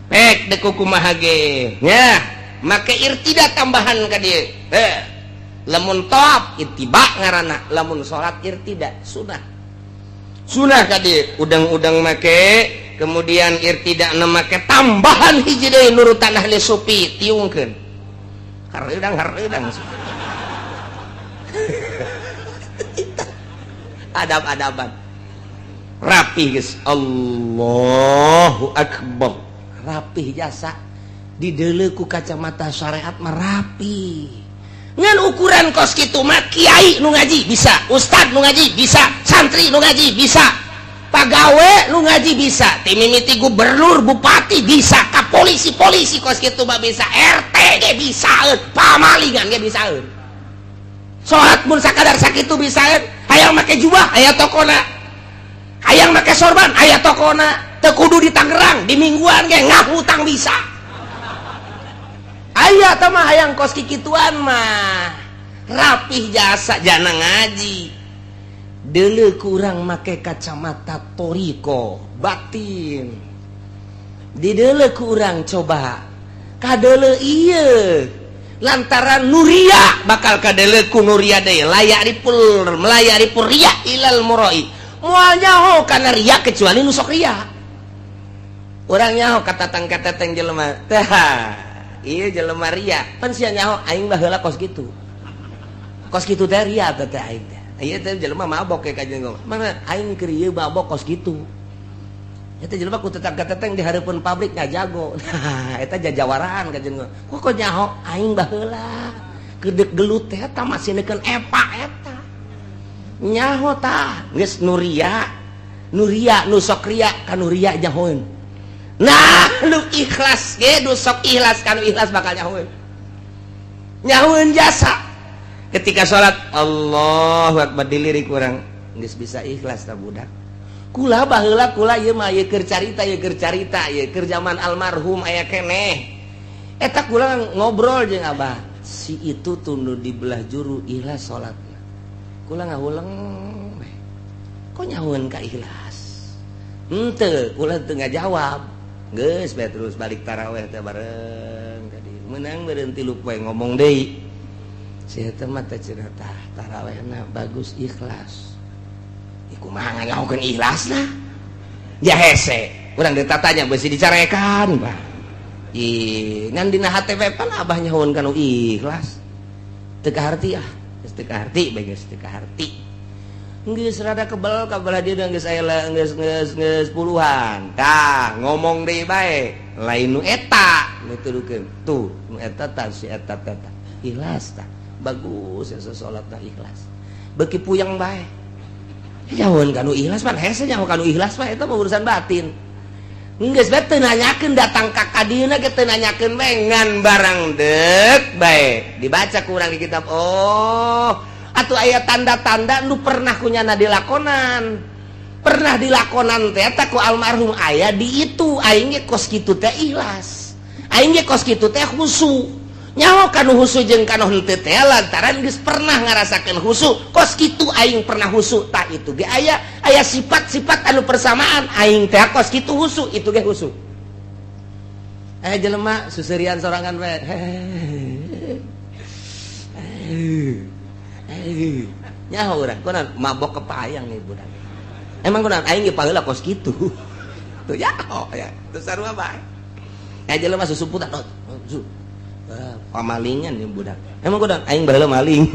pek dek kumaha ge nya make irtida tambahan ka dieu teh lamun tawaf ittiba ngaranna lamun salat irtida sunah sunah ka dieu udang-udang make kemudian irtida na make tambahan hiji deui nurutan ahli sufi tiungkeun hareudang hareudang adab-adaban rapih geus Allahu akbar rapih jasa dideuleu ku kacamata syariat mah rapih. Ngan ukuran kos kitu mah kiai nu ngaji bisa, ustad nu ngaji bisa, santri nu ngaji bisa, pagawe nu ngaji bisa, ti mimiti gubernur, bupati bisa, ka polisi-polisi kos kitu mah bisa, RT ge bisaeun, pamalingan ge bisaeun. Salat mun sakadar sakitu bisaeun, hayang make jubah aya tokona, hayang make sorban aya tokona, teu kudu di Tangerang, di Mingguan ge ngahutang bisa. Aya tah mah hayang kos kikituan mah rapih jasa jana ngaji. Deuleu kurang make kacamata toriko batin. Dideuleu kurang coba kadeuleu ieu lantaran nuria bakal kadeuleu ku nuria deui layak ripul melayak ripul ria ilal muroi. Moal nyaho kana ria kecuali nu sok ria. Urang nyaho katatang-katatang jelema teh. Iya jelema ria pan sia nyaho aing baheula kos kitu. Kos kitu teh ria teh aing teh. Ieu teh jelema mabok ke kajeun ngomong. Mana aing keur ieu mabok kos kitu. Eta jelema ku tetang-kateteng di hareupeun pabrik ngajago. Nah, eta jajawaraan kajeun ngomong. Kok nyaho aing baheula gedek gelut teh eta masih neukeun epa eta. Nyaho tah geus nu ria, nu ria nu sok ria ka nu ria nyahoeun. Nah, lu ikhlas ge nu sok ikhlas ka nu ikhlas bakal nyahoeun. Nyahoeun jasa. Ketika salat Allahu akbar dilirik urang geus bisa ikhlas ta budak. Kula baheula kula ieu mah ieu keur carita ieu keur carita ieu keur zaman almarhum aya keneh. Eta kula ngobrol jeung abah. Si itu tunduh di belah juru ikhlas salatna. Kula ngahuleng we. Kok nyahoeun ka ikhlas? Henteu, kula teu ngajawab. Geus bae terus balik taraweh teh bareng tadi. Menang meureun 3 poe ngomong deui. Si eta mah teh cenah tah tarawehna bagus ikhlas. Iku mah nganyahokeun ikhlasna. Ya hese, urang ditatanya beusi dicarekan, Pak. Ih, ngan dina hate we pan abah nyahoeun kana ikhlas. Teu kaharti ah, geus teu kaharti bae geus teu kaharti. Geus rada kebel ka belah dieu geus aya geus geus geus puluhan. Tah, ngomong deui bae, lain nu eta nu tudukeun. Tuh, nu eta tah si eta teh tah. Ikhlas tah. Bagus ya salatna ikhlas. Beuki puyeng bae. Nyahoeun ka nu ikhlas pan hese nyaho ka nu ikhlas mah eta mah urusan batin. Geus bae teu nanyakeun datang ka kadieuna ge teu nanyakeun bae ngan barang deuk bae. Dibaca ku urang di kitab. Oh, atuh aya tanda-tanda nu pernah kunyana dilakonan. Pernah dilakonan teh eta ku almarhum aya di itu aing ge kos kitu teh ikhlas. Aing ge kos kitu teh khusu. Nyaho kanu khusu jeung kanu henteu teh lantaran geus pernah ngarasakeun khusu. Kos kitu aing pernah khusu tah itu ge aya aya sifat-sifat anu persamaan aing teh kos kitu khusu itu ge khusu. Aya jelema susurian sorangan we. Nyaho urang kunaon mabok kepayang nih budak. Emang kunaon aing ge paheula kos kitu. Tuh nyaho ya, teu sarua bae. Aya jelema susumputan oh, pamalingan nih budak. Emang kunaon aing baheula maling.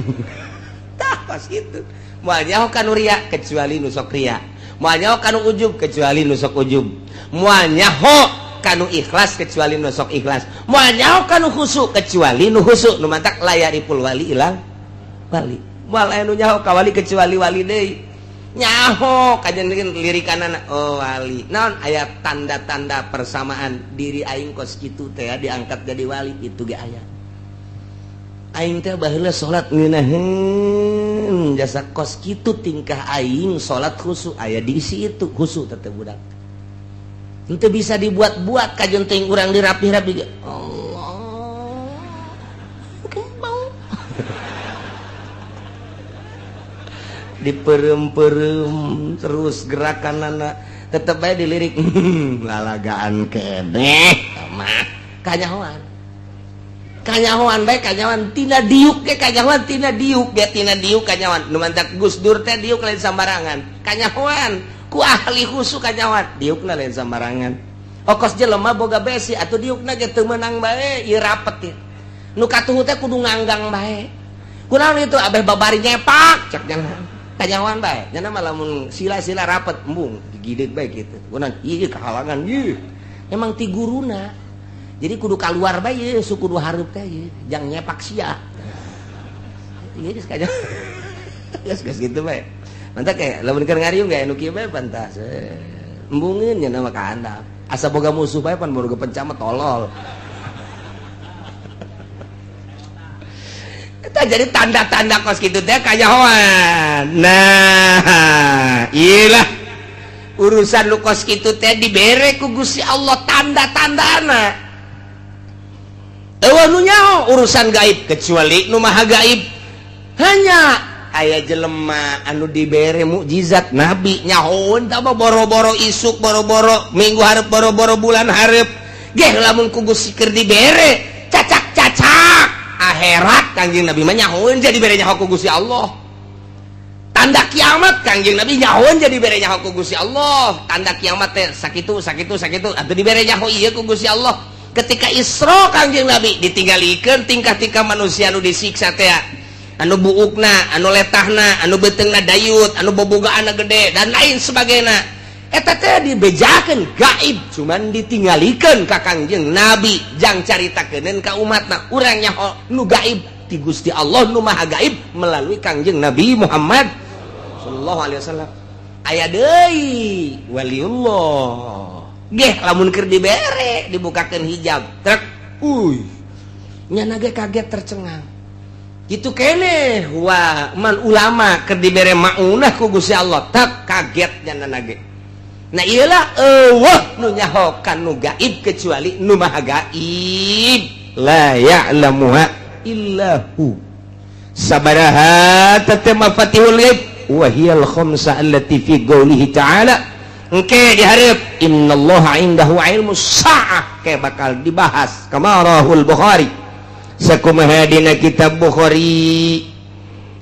Tah kos kitu. Moal nyaho ka nu ria kecuali nu sok ria. Moal nyaho ka nu ujub kecuali nu sok ujub. Moal nyaho ka nu ikhlas kecuali nu sok ikhlas. Moal nyaho ka nu khusu kecuali nu khusu. Nu mantak layaripul wali ilang wali. Moal aya nu nyaho ka wali kecuali wali deui. Nyaho kajen lirikanana oh wali. Naon aya tanda-tanda persamaan diri aing kos kitu teh diangkat jadi wali itu ge aya. Aing teh baheula salat ngeunaheun jasa kos kitu tingkah aing salat khusu aya di situ khusu teh budak. Henteu bisa dibuat-buat kajen teuing urang dirapih-rapi ge. Allah. Kembang. Diperem-perem terus gerakan anak tetep aja dilirik lalagaan keneh mah kanyahoan kanyahoan bae kanyahoan tina diuk ge kanyahoan tina diuk ge tina diuk kanyahoan nu mantak Gus Dur teh diuk lain sambarangan kanyahoan ku ahli khusu kanyahoan diukna lain sambarangan okos jelema boga besi atuh diukna ge teu meunang bae ieu rapet ieu nu katuhu teh kudu nganggang bae kunaon itu abeh babari nyepak cek jangan kanyahoan bae nya mah lamun sila-sila rapet embung digideug bae kitu kunaon ieu kahalangan ieu emang ti guruna jadi kudu kaluar bae ieu suku kudu hareup teh ieu jang nyepak sia Iya, geus kanya. Geus geus kitu bae. Mantap kayak lamun keur ngariung ge nu kieu bae pantas. Embungeun nya nama ka handap. Asa boga musuh bae pan boga penca mah tolol. Eta jadi tanda-tanda kos kitu teh kanyahoan. Nah, iyalah urusan lu kos kitu teh dibere ku Gusti Allah tanda-tandana. Eueuh nu nyaho urusan gaib kecuali nu maha gaib. Hanya aya jelema anu dibere mukjizat nabi nyahoeun tah boro-boro isuk, boro-boro minggu hareup, boro-boro bulan hareup. Geh lamun ku Gusti keur dibere cacak-cacak akhirat Kangjeng Nabi mah nyahoeun jadi bere nyaho ku Gusti Allah. Tanda kiamat Kangjeng Nabi nyahoeun jadi bere nyaho ku Gusti Allah. Tanda kiamat teh sakitu sakitu sakitu atuh dibere nyaho ieu ku Gusti Allah. Ketika Isra Kangjeng Nabi ditinggalikeun tingkah-tingkah manusia anu disiksa teh, anu buukna, anu letahna, anu beuteungna dayut, anu bobogaanna gede dan lain sebagainya. Eta teh dibejakeun gaib, cuman ditinggalikeun ka Kangjeng Nabi jang caritakeun ka umatna. Urang nyaho nu gaib ti Gusti Allah nu maha gaib melalui Kangjeng Nabi Muhammad sallallahu alaihi wasallam. Aya deui waliullah geh lamun keur dibere dibukakeun hijab trek, uy nyana ge kaget tercengang gitu kene. Wah, man ulama keur dibere maunah ku Gusti Allah tak kaget nyana ge. Nah iyalah eueuh nu nyaho kan nu gaib kecuali nu maha gaib. La ya'lamuha illa hu. Sabaraha teh mafatihul ghaib wa hiyal khamsa allati fi qoulihi ta'ala. Engke dihareup innallaha indahu ilmus saah ke bakal dibahas kama rahul Bukhari. Sakumaha dina kitab Bukhari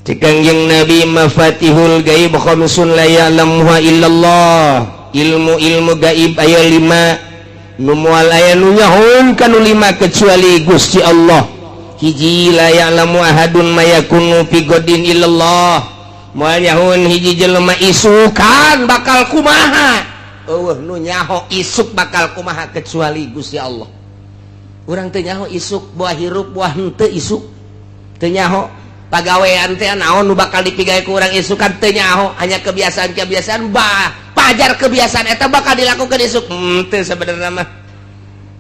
cek Kangjeng Nabi mafatihul gaib khamsun la ya'lamuha illallah. Ilmu-ilmu gaib aya 5 nu moal aya nu nyahoeun kanu 5 kecuali Gusti Allah. Hiji, la ya'lamu ahadun ma yakunu fi godin illallah. Moal nyahoeun hiji jelema isukan bakal kumaha. Eueuh nu nyaho isuk bakal kumaha kecuali Gusti Allah. Urang teu nyaho isuk buah hirup buah henteu isuk. Teu nyaho pagawean teh naon nu bakal dipigawe ku urang isukan teu nyaho, hanya kebiasaan-kebiasaan bah pajar kebiasaan eta bakal dilakukan isuk. Teu sebenarnya mah.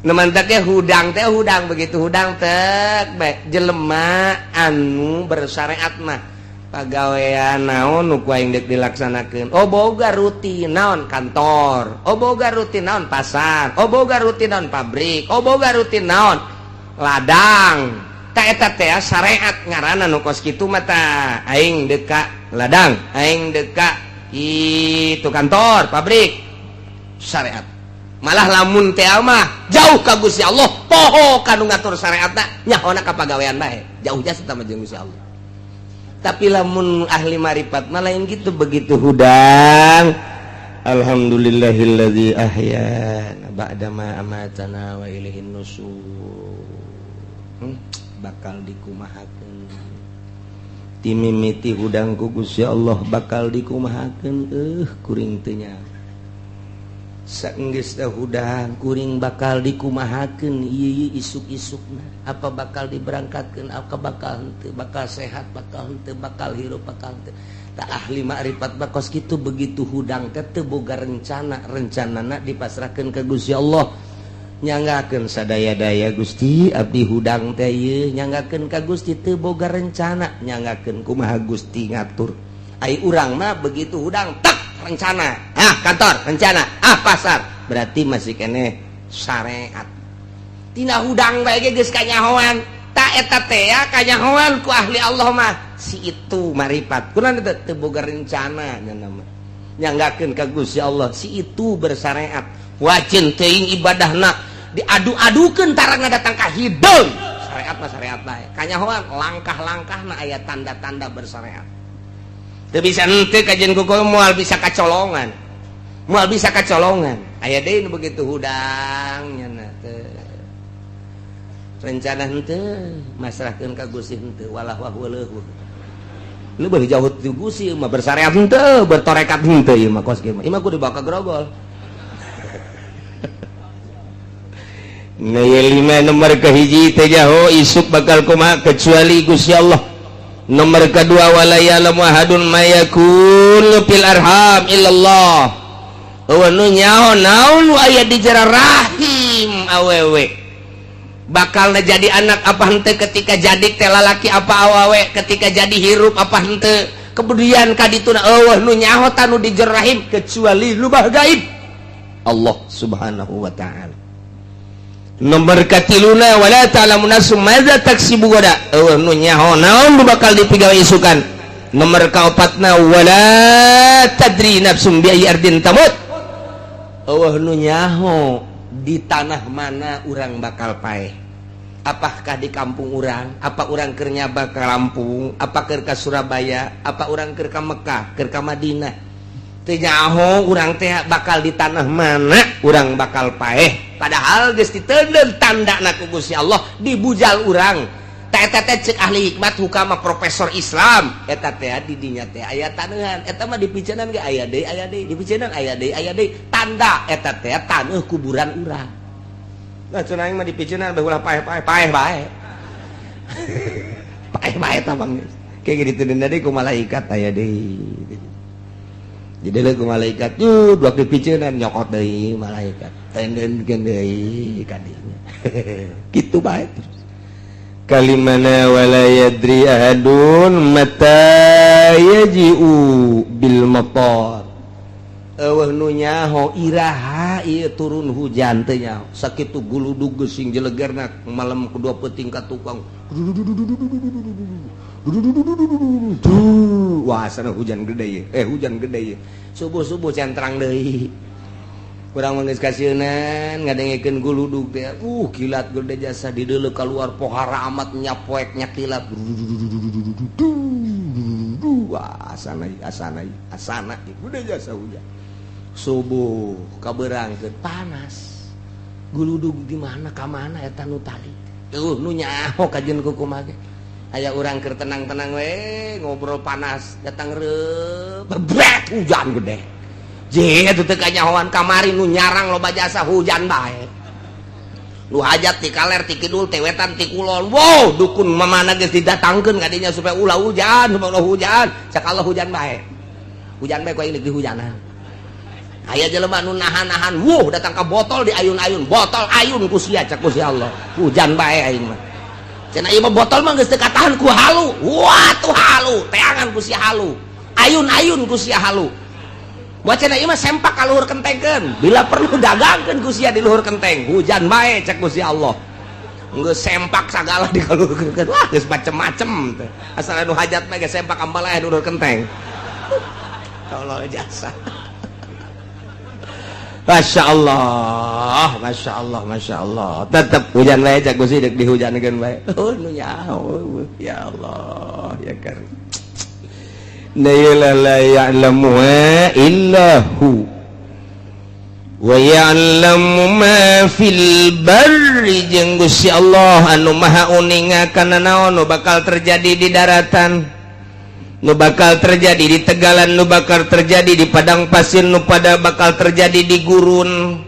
Nu mantak ge hudang teh hudang begitu hudang teh bae jelema anu bersyariat mah pagawean naon nu ku aing deuk dilaksanakeun. Oh boga rutin naon kantor, oh boga rutin naon pasar, oh boga rutin naon pabrik, oh boga rutin naon ladang. Ta eta teh syariat ngaranna nu kos kitu mah tah aing deuk ka ladang, aing deuk ka itu kantor, pabrik, syariat. Malah lamun teh mah jauh ka Gusti Allah, poho kanu ngatur syariatna, nyahona ka pagawean bae. Jauh jasa sama jeung Gusti Allah. Tapi lamun ahli marifat mah lain gitu, begitu hudang alhamdulillahilladzi ahyana ba'da ma amatana wa ilaihin nusur. Bakal dikumahakeun timimiti hudang ku Gusti Allah bakal dikumahakeun kuring teu nyaho. Saenggeus teh hudang kuring bakal dikumahakeun ieu isuk-isukna, apa bakal diberangkatkeun, apa bakal henteu, bakal sehat bakal henteu, bakal hirup bakal henteu. Tak ahli makrifat bakos kitu begitu hudang teh teu boga rencana, rencanana dipasrahkeun ka Gusti Allah. Nyanggakeun sadaya-daya Gusti abdi hudang teh ieu nyanggakeun ka Gusti teu boga rencana, nyanggakeun kumaha Gusti ngatur. Ai urang mah begitu hudang tak rencana, ah kantor rencana, ah pasar, berarti masih keneh syariat. Tina hudang bae ge geus kanyahoan. Ta eta teh ya kanyahoan ku ahli Allah mah si itu marifat. Kunaon teu teu boga rencana nya mah. Nyanggakeun ka Gusti Allah si itu bersyariat. Wajin teuing ibadahna diadu-adukeun tarangna datang ka hideung. Syariat mah syariat bae. Kanyahoan langkah-langkahna aya tanda-tanda bersyariat. Teu bisa henteu kajian kuku moal bisa kacolongan. Moal bisa kacolongan. Aya deui nu begitu hudang nya teu. Rencana henteu masrahkeun ka Gusti henteu walah wah leuheuh. Lu beuh jauh ti Gusti mah bersyariat henteu, bertorekat henteu ieu mah kos kieu mah. Ieu mah kudu dibawa ka grogol. Nah, lima nomor kahiji teh jaho isuk bakal kumaha kecuali Gusti Allah. Nomor kedua, wala ya'lamu ahadun ma yakunu fil arham illallah. Euweuh nu nyaho naon nu aya di jero rahim awewe, bakal jadi anak apa henteu, ketika jadi teh lalaki apa awewe, ketika jadi hirup apa henteu, kemudian kadituna, euweuh nu nyaho tanu di jero rahim kecuali lubah gaib Allah Subhanahu wa Ta'ala. Nomor katiluna, wala ta'lamu nafsum madza taksibu gada. Euweuh nu nyaho naon nu bakal dipigawe isukan. Nomor kaopatna, wala tadri nafsum bi ayyi ardin tamut. Euweuh nu nyaho di tanah mana urang bakal paeh, apakah di kampung urang, apa urang keur nyaba ke Lampung, apa keur ka Surabaya, apa urang keur ka Mekah, keur ka Madinah. Teu nyaho urang teh bakal di tanah mana urang bakal paeh, padahal geus diteundeun tandana ku Gusti Allah di bujal urang. Teh eta teh cek ahli hikmat hukama, profesor Islam, eta teh di dinya teh aya taneuhan. Eta mah dipiceunan ge aya deui, aya deui, dipiceunan aya deui, aya deui, tanda eta teh taneuh kuburan urang. Nah, cenah aing mah dipiceunan bae ulah paeh-paeh, paeh bae, paeh bae tah, Bang. Kayak gitu deui ku malaikat, aya deui. Jadi ku malaikat tuh dua dipiceunan, nyokot deui malaikat, tendeunkeun deui kadinya, kitu bae terus. Kalimana, wala yadri ahadun mata yaji'u bil matar. Euweuh nu nyaho iraha ieu turun hujan, teu nyaho. Sakitu guludug geusing jelegerna malam kedua peuting ka tukang, wah, sana hujan gede ye, eh, hujan gede ye. Subuh-subuh centrang deui. Kurang mah geus kasieunan ngadengekeun guludug teh, kilat gede jasa dideuleu keluar pohara amat nyapoek nya kilat. Wah, asana asana asana gede jasa hujan. Subuh kabeurangkeun panas. Guludug di mana ka mana eta nu tadi? Euweuh nu nyaho kajeun kumaha ge. Aya urang keur tenang-tenang we ngobrol, panas datang reup, bebret hujan gede. Je itu teu kanyahoan kamari nu nyarang loba jasa hujan bae. Nu hajat ti kaler, ti kidul, ti wetan, ti kulon. Wow, dukun mamana geus didatangkeun kadinya supaya ulah hujan, supaya ulah hujan. Cak Allah hujan bae. Hujan bae ku aing di hujanan. Aya jelema nu nahan-nahan, wuh, datang ka botol di ayun-ayun, botol ayun ku sia, cak ku si Allah. Hujan bae aing mah. Cenah ieu mah botol mah geus teu katahan ku halu. Wah, tuh halu, teangan ku sia halu. Ayun-ayun ku sia halu. Buat cenah ieu mah sempak ka luhur kentengkeun. Bila perlu dagangkeun ku sia di luhur kenteng. Hujan bae cek ku si Allah. Geus sempak sagala di luhur kenteng. Wah, geus macem-macem teh. Asal anu hajat mah geus sempak ambalaya di luhur kenteng. Allah jasa. Masya Allah, Masya Allah, Masya Allah. Tetap hujan bae cak Gusti, deuk dihujankeun bae. Oh, nu nyaho. Ya Allah, ya Karim. La la ya'lamuha illa hu. Wa ya'lamu ma fil barri, jeung Gusti Allah anu maha uninga kana naon nu bakal terjadi di daratan, nu bakal terjadi di tegalan, nu bakal terjadi di padang pasir, nu pada bakal terjadi di gurun.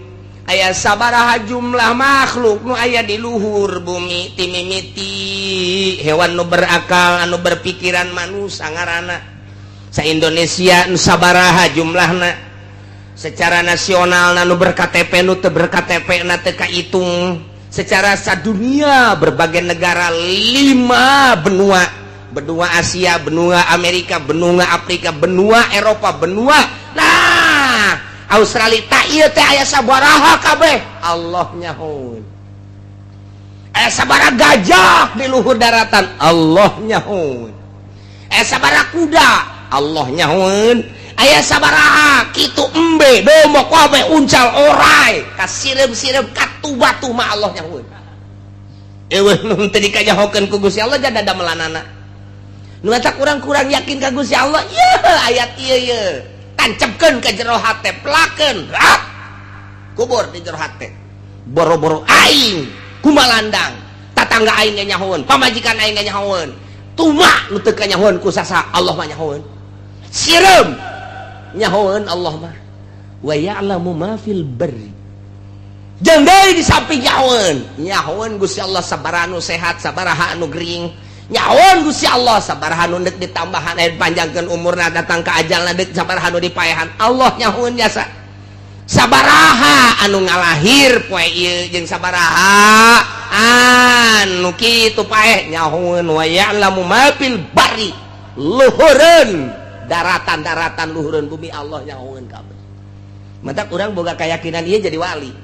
Aya sabaraha jumlah makhluk nu aya di luhur bumi, timimiti hewan nu berakal, anu berpikiran, manusia ngaranna, sa Indonesia nu sabaraha jumlahna, secara nasional nu ber-KTP, nu teu ber-KTP na teu kahitung, secara sadunia berbagai negara, lima benua, benua Asia, benua Amerika, benua Afrika, benua Eropa, benua nah Australia. Tak ieu teh aya sabaraha kabeh Allah nyahoeun. Aya sabaraha gajah di luhur daratan, Allah nyahoeun. Aya sabaraha kuda, Allah nyahoeun. Aya sabaraha kitu embe, domba, kabeh, uncal, orai, kasireum-sireum katu batu mah Allah nyahoeun. Euweuh nu teu dikanyahokeun ku Gusti Allah jada damelanana. Nu eta kurang-kurang yakin ka Gusti Allah. Ieu ayat ieu ye tancapkeun ka jero hate, pelakeun rat kubur di jero hate. Boro-boro aing kumalandang, tatangga aing ge nyahoeun, pamajikan aing ge nyahoeun, tuma nu teu kanyahoeun ku sasa, Allah mah nyahoeun. Sireum nyahoeun Allah mah. Wa ya'lamu ma fil barri, jeung deui di samping nyahoeun, nyahoeun Gusti Allah sabaraha anu sehat, sabaraha anu gering. Nyahoeun Gusti Allah sabaraha nu deuk ditambahan, aya panjangkeun umurna, datang ka ajalna deuk sabaraha nu dipaehan, Allah nyahoeun jasa. Sabaraha anu ngalahir poe ieu jeung sabaraha anu kitu paeh, nyahoeun. Wa ya'lamu ma fil barri, luhureun daratan-daratan, luhureun bumi, Allah nyahoeun kabeh. Matak urang boga keyakinan ieu jadi wali.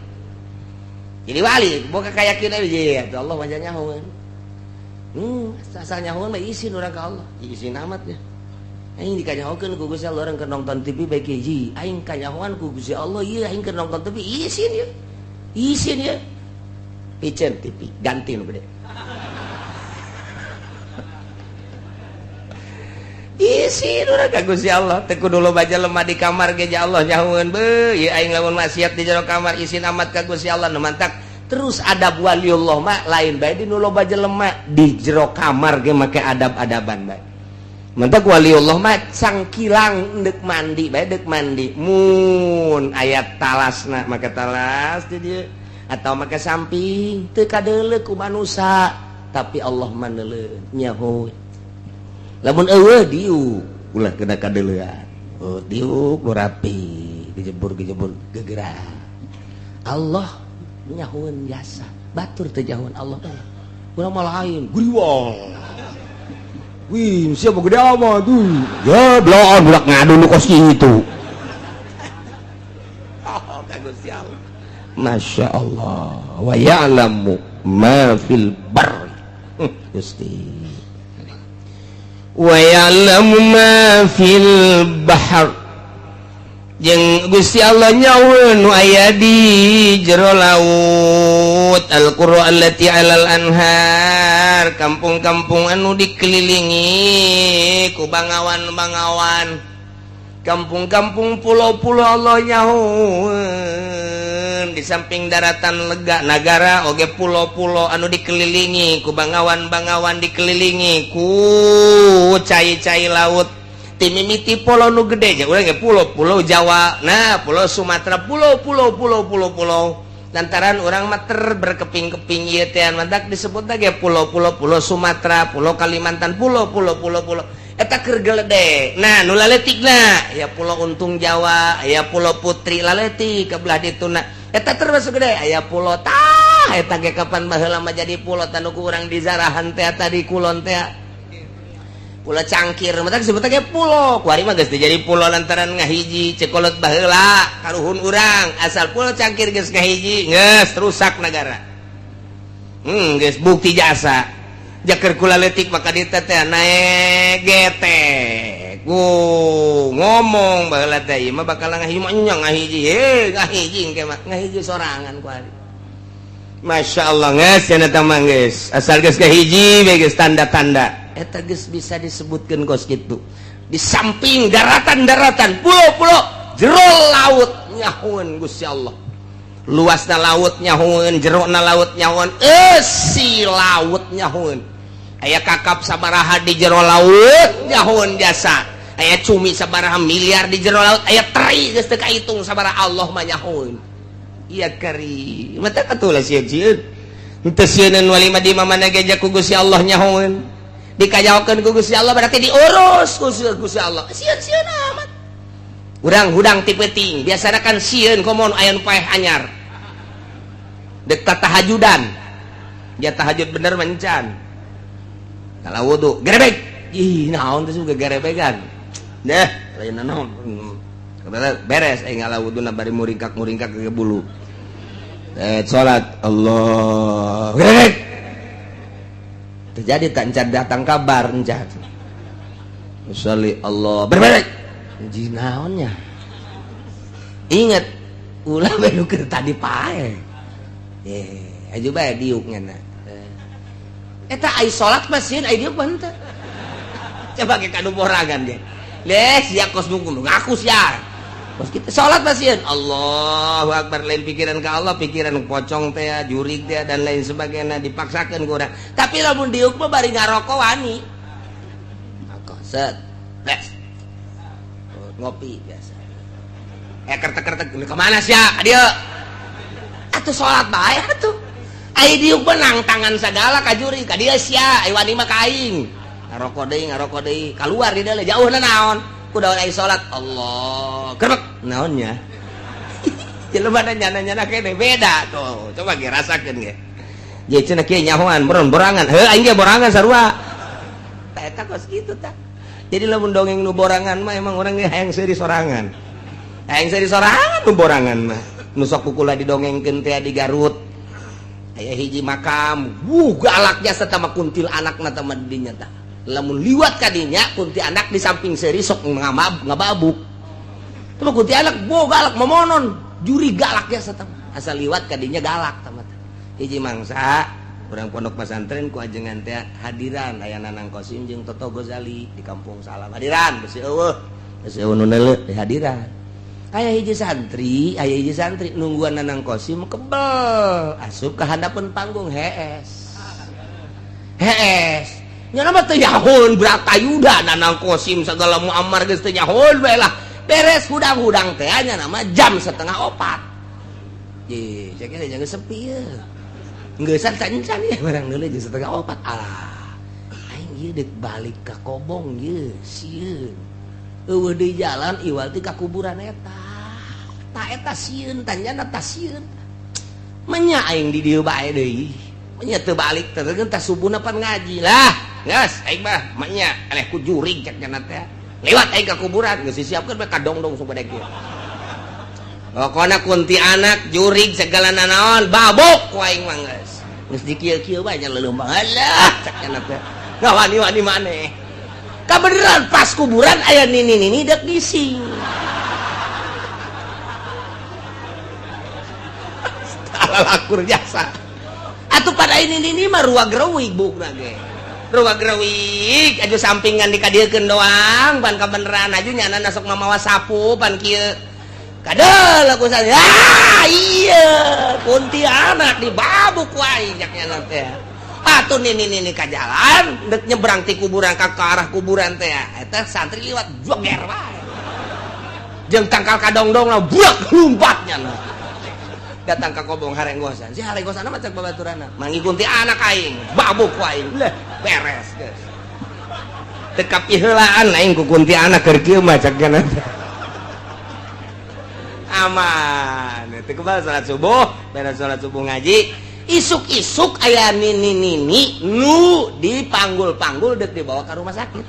Jadi wali boga keyakinan ieu, Allah mah nyahoeun. Asal nyahoeun mah isin urang ka Allah. Isin amat ya. Aing dikanyahokeun ku Gusti Allah, urang keur nonton TV bae hiji. Aing kanyahoan ku Gusti Allah ieu, aing keur nonton TV isin ya. Isin ya. Piceun TV, ganti nu gede. Isin urang ka Gusti Allah, teu kudu loba jelema di kamar ge Allah nyahoeun beuh, ieu aing lamun maksiat di jero kamar isin amat ka Gusti Allah. Nu mantak terus adab waliullah mah lain bae di nu loba jelema, di jero kamar ge make adab-adaban bae. Mantak waliullah mah cangkilang deuk mandi bae, deuk mandi mun aya talasna make talas di dieu atau make samping, teu kadeuleu ku manusa tapi Allah mah neuleuh, nyaho. Lamun eueuh diuk ulah kena kadeuleuan. Oh, diuk nu rapi, gejebur-gejebur gegerak. Allah nyahoeun jasa, batur teu nyahoeun Allah. Urang mah lain, guriwang. Wih, siapa gede amat tuh? Ya, bloon budak ngadu nu kos kitu. Oh, ka Gusti Allah. Masya Allah. Wa ya'lamu ma fil barri. Gusti. Wa ya'lamu ma fil bahr. Jeung Gusti Allah nyahoeun nu aya di jero laut. Al-qura allati 'alal anhar, kampung-kampung anu dikelilingi ku bangawan-bangawan, kampung-kampung, pulau-pulau, Allah nyahoeun. Di samping daratan lega nagara oge pulau-pulau anu dikelilingi ku bangawan-bangawan, dikelilingi ku cai-cai laut. Timimiti pulau nu gede nya urang ge pulau, Pulau Jawa, nah Pulau Sumatera, pulau pulau pulau pulau pulau, lantaran urang mah ter berkeping-keping ieu teh, mantak disebut ge pulau-pulau, Pulau Sumatera, Pulau Kalimantan, pulau pulau pulau pulau eta keur gede. Nah, nu laletikna ya Pulau Untung Jawa, ya Pulau Putri laletik ke belah dituna, eta termasuk gede. Aya pulau tah eta ge kapan baheula mah jadi pulau, tanu ku urang di zarahan teh tadi kulon teh, Pulau Cangkir, matak disebut ge pulau. Kuari mah geus jadi pulau lantaran ngahiji. Ceuk kolot baheula karuhun urang, asal Pulau Cangkir geus ngahiji, geus rusak negara. Geus bukti jasa jaker kula leutik maka dieu teh naek getek. Ku ngomong baheula teh ieu mah bakal ngahiji mah nya ngahiji, heh ngahiji engke mah ngahiji sorangan kuari. Masya Allah, geus cenah teh mah geus asal geus ngahiji we geus tanda-tanda eta geus bisa disebutkeun kos kitu. Di samping daratan-daratan, pulau-pulau, jero laut nyahoeun Gusti Allah. Luasna laut nyahoeun, jerona laut nyahoeun, eusi laut nyahoeun. Aya kakap sabaraha di jero laut nyahoeun jasa. Aya cumi sabaraha miliar di jero laut, aya teri geus teu kahitung sabaraha, Allah mah nyahoeun. Iya kari mata atuh sieun-sieun. Henteu sieuneun wali mah di mana ge ku Gusti Allah nyahoeun. Dikajahokeun ku Gusti Allah berarti diurus ku Gusti Allah. Sieun-sieun amat. Urang hudang ti peuting, biasana kan sieun komo aya nu paeh anyar. Dek tahajudan. Dia tahajud bener mencan. Kalau wudu, gerebek. Ih, naon teh juga gerebegan. Deh, lain naon. Beres aing ngala wuduna bari muringkak-muringkak ke bulu. Salat Allah. Gerebek. Terjadi tak encan datang kabar encan. Sholli Allah berbalik. Jinaonnya. Ingat ulah bae nu keur tadi pae. Eh, aju bae diuk ngana. Eta ai salat mah sieun, ai diuk mah henteu. Coba ke kanu borangan ge. Leh sia kos ngaku sia. Kos kita salat mah sieun. Allahu akbar, lain pikiran ka Allah, pikiran pocong teh, jurig teh dan lain sebagainya dipaksakeun ku urang. Tapi lamun diuk mah bari ngarokok wani. Rokok set. Bes. Ngopi biasa. Eh, kertek-kertek kemana sia? Ka dieu. Atuh salat bae atuh. Ai diuk benang tangan sagala ka jurig ka dieu sia, ai wani mah ka aing. Ngarokok deui, ngarokok deui, kaluar di dieu jauhna naon? Ku daun ai salat. Allah, gerbek naonnya? Jelema nyana-nyana kene beda tuh. Coba ge rasakeun ge. Jadi cenah kieu nyahoan borangan. Heuh aing ge borangan sarua. Tah eta kos kitu tah. Jadi lamun dongeng nu borangan mah emang urang ge hayang seuri sorangan. Hayang seuri sorangan nu borangan mah. Nu sok kukula didongengkeun teh di Garut. Aya hiji makam, wuh galak jasa tama kuntil anakna tama dinya tah. Lamun liwat ka dinya kunti anak di samping seuri sok ngababuk. Tah kunti anak bo galak momonon, juri galak jasa tama. Asal liwat ka dinya galak tama. Hiji mangsa urang pondok pesantren ku ajengan teh hadiran aya Nanang Kosim jeung Toto Gozali di Kampung Salam. Hadiran besi eueuh, besi eueuh nu neuleuh di hadiran. Aya hiji santri nungguan Nanang Kosim kebel asup ka handapeun panggung hees. Hees. Nya mah teu nyahoeun Bratayuda Nanang Kosim sagala Muammar geus teu nyahoeun bae lah. Beres hudang-hudang teh nya nama jam 3:30. Ye, saya kira jangan sepi ya. Ngeusan can-can ya barang deuleu jam 3:30. Alah. Aing ieu deuk balik ka Kobong ieu sieun. Eueuh deui jalan iwal ti ka kuburan eta. Ta eta sieun tanyana ta sieun. Menya aing di dieu bae deui. Menya teu balik teh teh subuhna pan ngaji lah. Geus aing mah menya eleh ku jurig cek nya teh. Lewat aing ka kuburan geus disiapkeun bae kadongdong supaya kieu. Pokona kunti anak jurig segala nanaon babuk ku aing mah geus. Geus dikieu-kieu bae nya leuleum alah cek nya teh. Ngawani-wani maneh. Kabeneran pas kuburan aya nini-nini dek gising. Lakur jasa. Atuh pada ini nini mah ruag reuwig bukna ge. Ruag reuwig aju sampingan dikadiekeun doang pan kabeneran aju nyana sok mamawa sapu pan kieu. Kadel aku saya. Ah iya kuntilanak dibabuk wae cak nyana teh. Atuh nini-nini ka jalan dek nyebrang ti kuburan ka arah kuburan teh. Eta santri liwat joger wae. Jeung tangkal kadongdong lah buak lompatnya nah. Datang ke Kobong harenggosan. Si harenggosan mah cek babaturanna. Mangi kunti anak aing, babuk ku aing. Leh, beres geus. Teu kapiheulaan aing ku kunti anak keur kieu mah cek nya. Aman. Teu kebal salat subuh, beres salat subuh ngaji. Isuk-isuk aya nini-nini nu dipanggul-panggul deuk dibawa ka rumah sakit.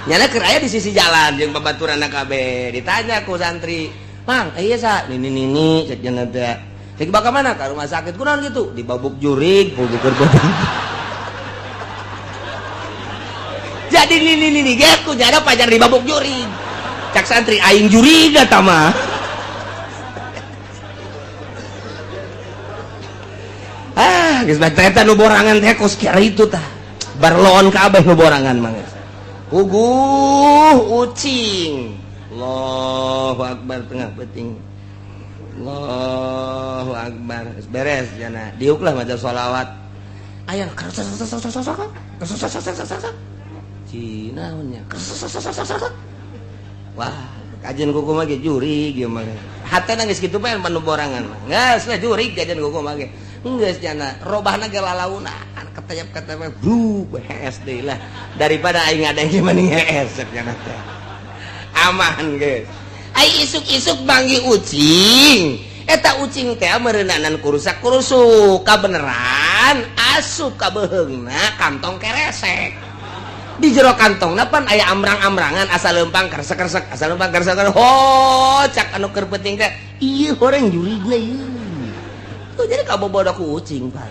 Nyana keur aya di sisi jalan jeung babaturanna kabeh. Ditanya ku santri, "Mang, iya sa, nini-nini cek nya teh. Cek bakal mana ka rumah sakit kunaon gitu?" Dibabuk jurig, bubukeun badan. Jadi nini-nini ge ku nyana pajar dibabuk jurig. Cak santri aing jurig eta mah. Ah, geus bae eta nu borangan teh kos kira itu tah. Barloon kabeh nu borangan mah geus. Puguh ucing. Allahu akbar tengah peuting. Allahu akbar. Geus beres jana. Diuklah maca sholawat. Aya Cina nya. Wah, kajian kuku mah ge jurig ieu mah. Hatena geus kitu bae nu borangan mah. Geus lah jurig kajian kuku mah ge. Geus jana robahna ge lalaunan ketayap-ketayap blu hees deui lah. Daripada aing ngadeng mending hees cek jana teh. Aman geus. Ai isuk-isuk manggih ucing. Eta ucing teh meureunanan kurusak-kurusuk kabeneran asup ka beuheungna kantong keresek. Di jero kantongna pan aya amrang-amrangan asal lempang kresek-kresek asal lempang kresek-kresek. Ho cak anu keur penting teh ieu horeng jurigna ieu. Tuh jadi kabobodo ku ucing pan.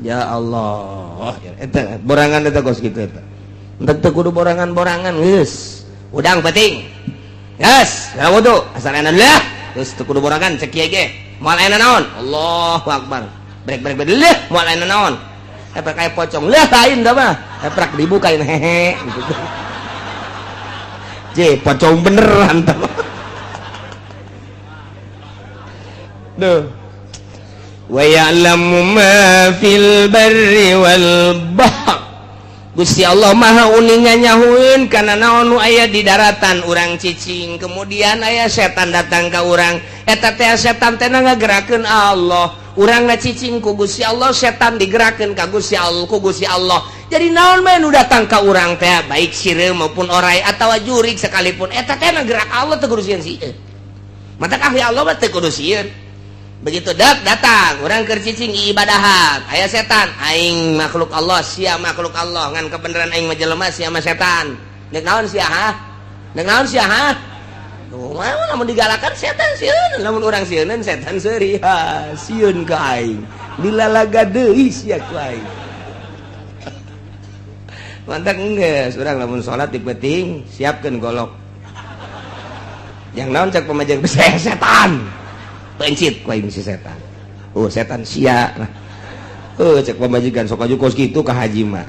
Ya Allah, eta borangan eta kos kitu eta. Entek teu kudu borangan-borangan geus. Udang penting. Yes, ya wudu asal enak lah. Terus teu kudu borangan cek kieu ge. Moal aya naon? Allahu akbar. Brek brek brek leuh moal aya naon? Epek kayak pocong leuh lain dah mah. Eprak dibukain hehe gitu. Je, pocong beneran tah. Duh. Wa ya'lamu ma fil barri wal bahr. Gusti Allah Maha uninga nyahueun kana naon nu aya di daratan urang cicing, kemudian aya setan datang ka urang, eta teh setan teh ngagerakeun Allah. Urang cicing ku Gusti Allah, setan digerakkan ka Gusti Allah, ku Gusti Allah. Jadi naon bae nu datang ka urang teh, baik sireum maupun orai atawa jurig sekalipun, eta teh gerak Allah, teu kudu sieun sieun. Matak ahli Allah mah teu kudu sieun. Begitu dak datang, urang keur cicing ibadahan, aya setan, aing makhluk Allah, sia makhluk Allah, ngan kebenaran aing mah jelema, sia mah setan. Nek naon sia, ha? Nek naon sia, ha? Tuh, lamun digalakan setan sieun, lamun urang sieunan setan seuri, ha, sieun ka aing. Dilalaga deui sia ku aing. Mantak geus, urang lamun salat di peuting siapkeun golok. Yang naon cak pamajikan, setan. Pencit ku aing si setan. Oh, setan sia. Oh, cek pamajikan sok aju kos kitu ka haji mah.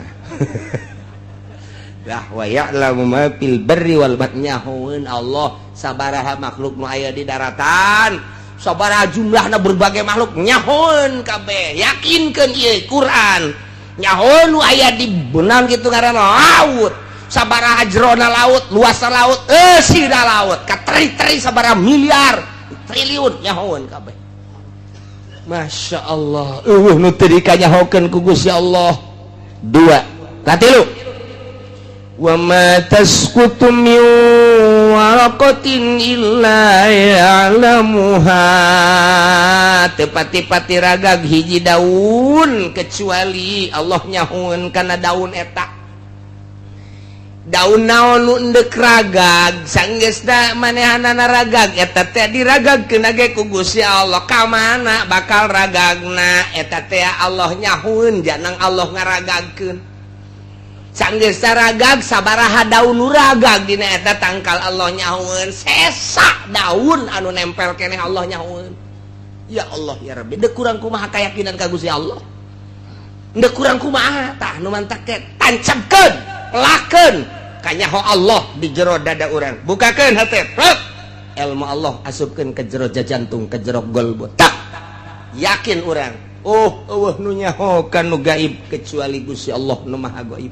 Lah, wa ya'lamu ma fil barri wal bahri, nyahoeun Allah sabaraha makhluk nu aya di daratan, sabaraha jumlahna berbagai makhluk nyahoeun kabeh. Yakinkeun ieu Quran. Nyahoeun nu aya di benang kitu ngaranna laut. Sabaraha jerona laut, luasna laut, eusina laut, kateri-teri sabaraha miliar, triliun nyahoeun kabeh. Masya Allah, eueuh nu teu dikanyahokeun ku Gusti Allah. Dua, katilu, wa ma tasqutu min waraqatin illa ya'lamuha, teu pati-pati ragag hiji daun kecuali Allah nyahoeun kana daun eta. Daun naon nu endek ragag, sanggeusna manehanana ragag, eta teh diragagkeun ge ku Gusti Allah. Ka mana bakal ragagna eta teh Allah nyahoeun, janang Allah ngaragagkeun. Sanggeusna ragag, sabaraha daun nu ragag dina eta tangkal Allah nyahoeun, sesa daun anu nempel keneh Allah nyahoeun. Ya Allah ya Rabbi, dek kurang kumaha keyakinan ka Gusti Allah, dek kurang kumaha. Tah, nu mantak teh tancapkeun, lakeun kanyaho Allah di jero dada urang, bukakeun hate, plek, ilmu Allah asupkeun ke jero jantung, ke jero golbu, tak yakin urang, oh, eueuh nu nyaho nu gaib kecuali Gusti Allah nu Maha Gaib.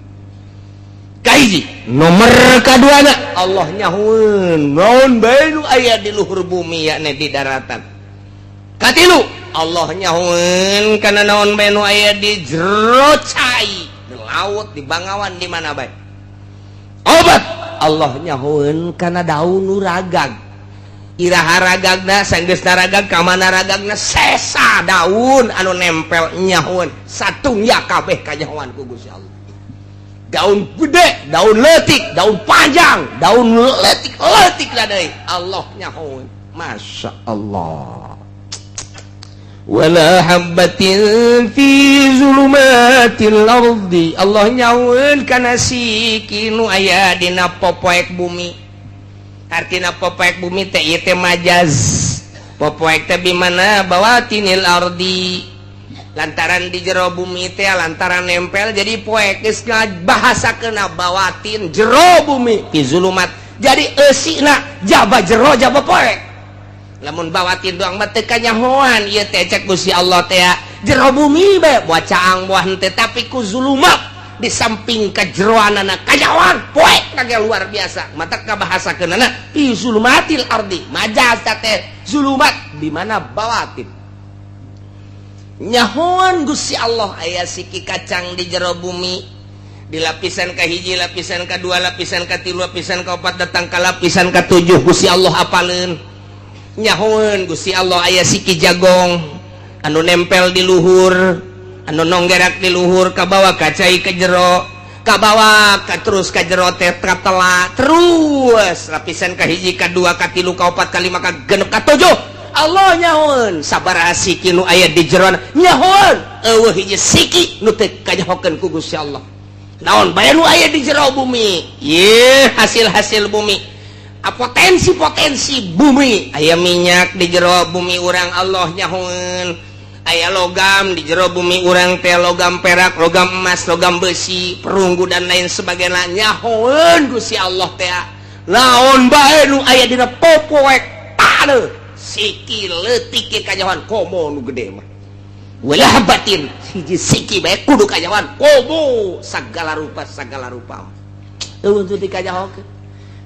Kahiji, nomor kaduana, Allah nyahoeun naon bae nu aya di luhur bumi, yakni di daratan. Katilu, Allah nyahoeun kana naon bae nu aya di jero cai, di laut, di bangawan, di mana bae. Opat, Allah nyahoeun kana daun nu ragag, iraha ragagna, sanggeusna ragag ka mana ragagna, sesa daun anu nempel nyahoeun. Satungya kabeh kanyahoan ku Gusti Allah, daun gede, daun leutik, daun panjang, daun leutik leutik lah deui Allah nyahoeun. Masya Allah. Wala habbatin fi zulumatil ardi, Allah nyahoeun kana siki nu aya dina popoek bumi. Artina popoek bumi teh ieu teh majaz, popoek teh bimana bawatinil ardi, lantaran di jero bumi teh, lantaran nempel jadi poek, geus bahasa kena bawatin jero bumi, fi zulumat, jadi eusina jaba jero jaba poek. Lamun bawatin doang mah teu kanyahoan ieu teh. Cek Gusti Allah teh jero bumi bae, buah caang, buah henteu, tapi ku zulumat di samping kejeroanana kanyahoan poek kage luar biasa. Mata kabahasakeunana fi zulumatil ardi, majaz teh zulumat di mana bawatin. Nyahoan Gusti Allah aya siki kacang di jero bumi, di lapisan kahiji, lapisan kedua, lapisan katilu, lapisan keempat, datang ke lapisan ketujuh, Gusti Allah apaleun. Nyahoan Gusti Allah aya siki jagong anu nempel di luhur, anu nonggerak di luhur, kabawa kacai ke jero, kabawa ka terus ka jero teh tela terus lapisan kahiji, kadua, katilu, kaopat, kalima, kagenep, katujuh. Allah nyahoan sabaraha siki nu aya di jero nyahoan. Eueuh hiji siki nu teu kanyahokeun ku Gusti Allah. Naon bae nu aya di jero bumi ye, hasil-hasil bumi, potensi-potensi bumi, aya minyak di jero bumi urang Allah nyahoan, aya logam di jero bumi urang teh, logam perak, logam emas, logam besi, perunggu, dan lain sebagainya nyahoan Gusti Allah teh. Naon bae nu aya dina popoek taneuh, siki leutik ge kanyahoan, komo nu gede mah. Wala habbatin, hiji siki bae kudu kanyahoan, komo sagala rupa, sagala rupa eueuh teu dikanyahokeun.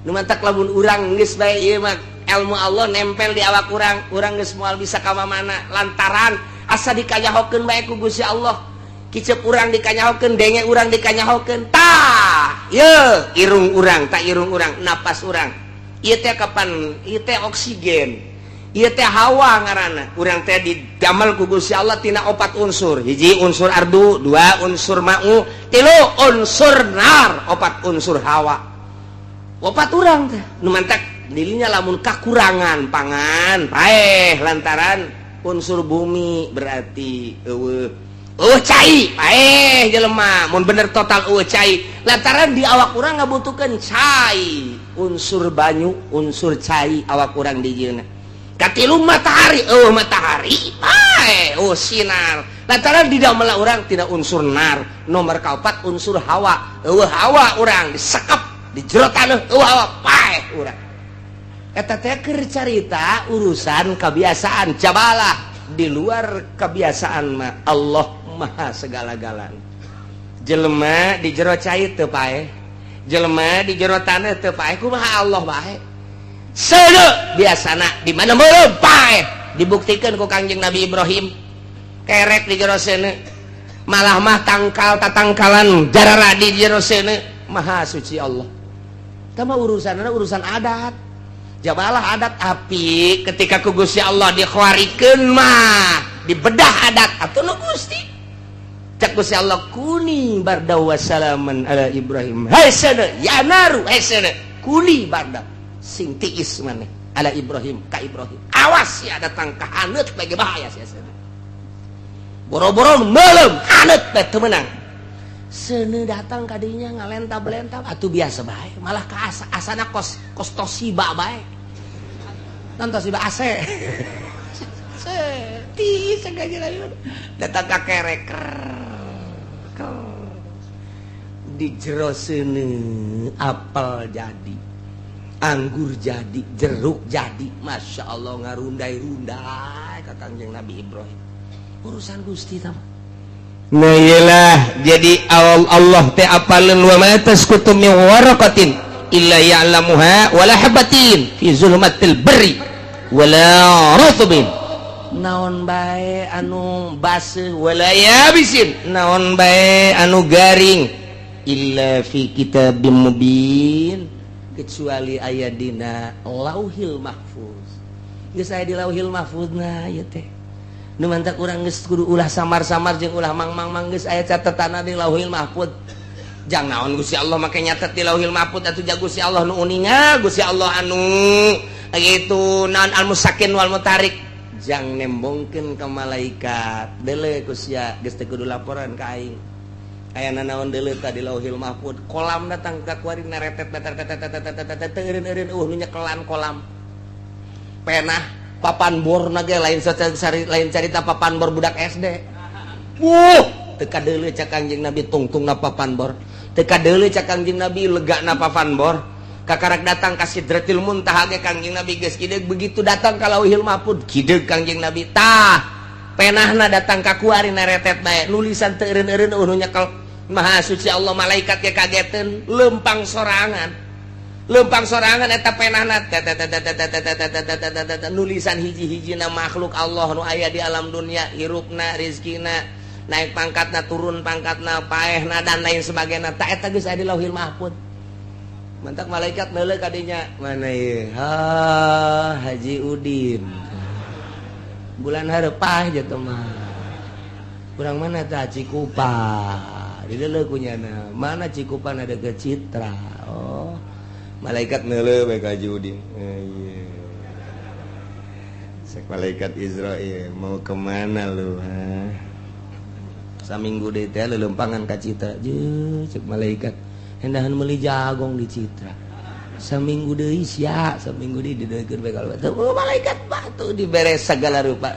Nu mantak lamun urang geus bae ieu mah ilmu Allah nempel di awak urang, urang geus moal bisa ka mana, lantaran Asa dikanyahokeun bae ku Gusti Allah. Kicep urang dikanyahokeun, denge urang dikanyahokeun. Tah, ye, irung urang, tak irung urang, napas urang. Ieu teh kapan? Ieu teh oksigen. Ieu teh hawa ngaranna. Urang teh didamel ku Gusti Allah tina opat unsur. Hiji unsur ardu, dua unsur ma'u, tilu unsur nar, opat unsur hawa. Opat urang teh. Nu mantak dilinya lamun kakurangan pangan, paeh lantaran unsur bumi, berarti eueuh eueuh cai, paeh jelema mun bener total eueuh cai, lantaran di awak urang ngabutuhkeun cai, unsur banyu, unsur cai awak urang dijieunna. Katilu matahari, eueuh matahari paeh, eueuh sinar, lantaran di dalam urang tidak unsur nar. Nomor kaopat unsur hawa, eueuh hawa urang disekep di jero taneuh, eueuh hawa, paeh urang. Eta teh keur carita urusan kebiasaan jabalah. Di luar kebiasaan mah Allah maha segala-galana. Jelema di jero cai teu paeh, jelema di jero taneuh teu paeh, kumaha Allah bae? Seuneu biasana di mana meureum paeh. Dibuktikan ku Kangjeng Nabi Ibrahim, kerek di jero seuneu, malah mah tangkal tatangkalan jarara di jero seuneu. Maha suci Allah. Tama urusan urusan adat jabalah, adat api ketika ku Gusti Allah dikhawarikeun mah dibedah adat atuh nu Gusti. Cak Gusti Allah, "Kuni barda wasalaman ala Ibrahim." Hai seuneu ya naru, hai seuneu, kuni barda, sing tiis maneh, ala Ibrahim, ka Ibrahim. Awas ya, datang ka haneut bae, bahaya sia seuneu. Boro-boro meuleum, haneut bae teu meunang. Seuneu datang kadinya ngalentab-lentab atuh biasa bae, malah ka asa asana kos kos Toshiba bae. Non Toshiba AC. Ti sengaja datang ka kerek di jero seuneu, apel jadi, anggur jadi, jeruk jadi. Masya Allah, ngarundai-rundai ka Kangjeng Nabi Ibrahim. Urusan Gusti tama. Nah, iyalah, jadi Allah teh apaleun, wa ma tasqutu min waraqatin illa ya'lamuha wala habatin fi zulmatil barri wala ratbin, naon bae anu baseuh, wala yabisin, naon bae anu garing, illa fi kitabim mubin, kecuali aya dina Lauhil Mahfuz. Geus aya di Lauhil Mahfuz. Nah, ieu teh nu mantak urang geus kudu ulah samar-samar jeung ulah mang-mang-mang. Geus aya catetanna di Lauhil Mahfuz. Jang naon Gusti Allah make nyatet di Lauhil Mahfuz atuh? Ja Gusti Allah nu uninga, Gusti Allah anu gitu naon, al musakin wal mutarik, jang nembongkeun ka malaikat, deuleu ku sia, geus teu kudu laporan ka aing. Aya naon deuleu tadi Lauhil Mahfuz. Kolam datang ka kuari naretet teu eureun-eureun, nu nyekelan kolam penah papan bor ge lain, lain carita papan bor budak SD. Wuh, teu kadeuleu cak Kangjeng Nabi tungtungna papan bor, teu kadeuleu cak Kangjeng Nabi legana papan bor. Kakarak datang ka Sidratil Muntaha ge Kangjeng Nabi geus kideug. Begitu datang ka Lauhil Mahfuz, kideug Kangjeng Nabi. Tah, penahna datang ka kuari naretet bae, nulisan teu eureun-eureun, nu nyekel. Maha suci Allah, malaikat ge kageteun, lempang sorangan, lempang sorangan eta penahna, nulisan hiji-hijina makhluk Allah nu aya di alam dunia, hirupna, rizkina, naik pangkatna, turun pangkatna, paehna, dan lain sebagainya. Tak eta geus aya di Lauhil Mahfuz. Mantak malaikat neuleuh kadinya, mana ieu? Ha, Haji Udin bulan hareup gitu mah. Kurang mana tah? Cikupa di deuleuh kunyana. Mana Cikupa? Ada ke Citra. Oh, malaikat neuleuh bae ka Haji Udin. Eh, iya. Sek malaikat Izrail, "Mau kemana lu, ha?" Saminggu deui teh lelempangan ka Citra. Je, cek malaikat, hendahan meuli jagong di Citra. Saminggu deui sia, saminggu deui dideuleukeun bae. Kalau oh, malaikat batu dibere segala rupa.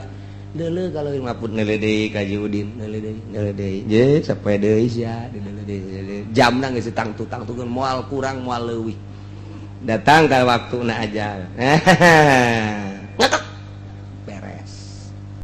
Deuleuh kalau maput, neuleuh deui ka Haji Udin, neuleuh deui, neuleuh deui. Je, sapoe deui sia, dideuleuh deui. Jamna geus tangtu-tangtukeun, moal kurang moal leuwih. Datang ka waktuna aja. Ngekek.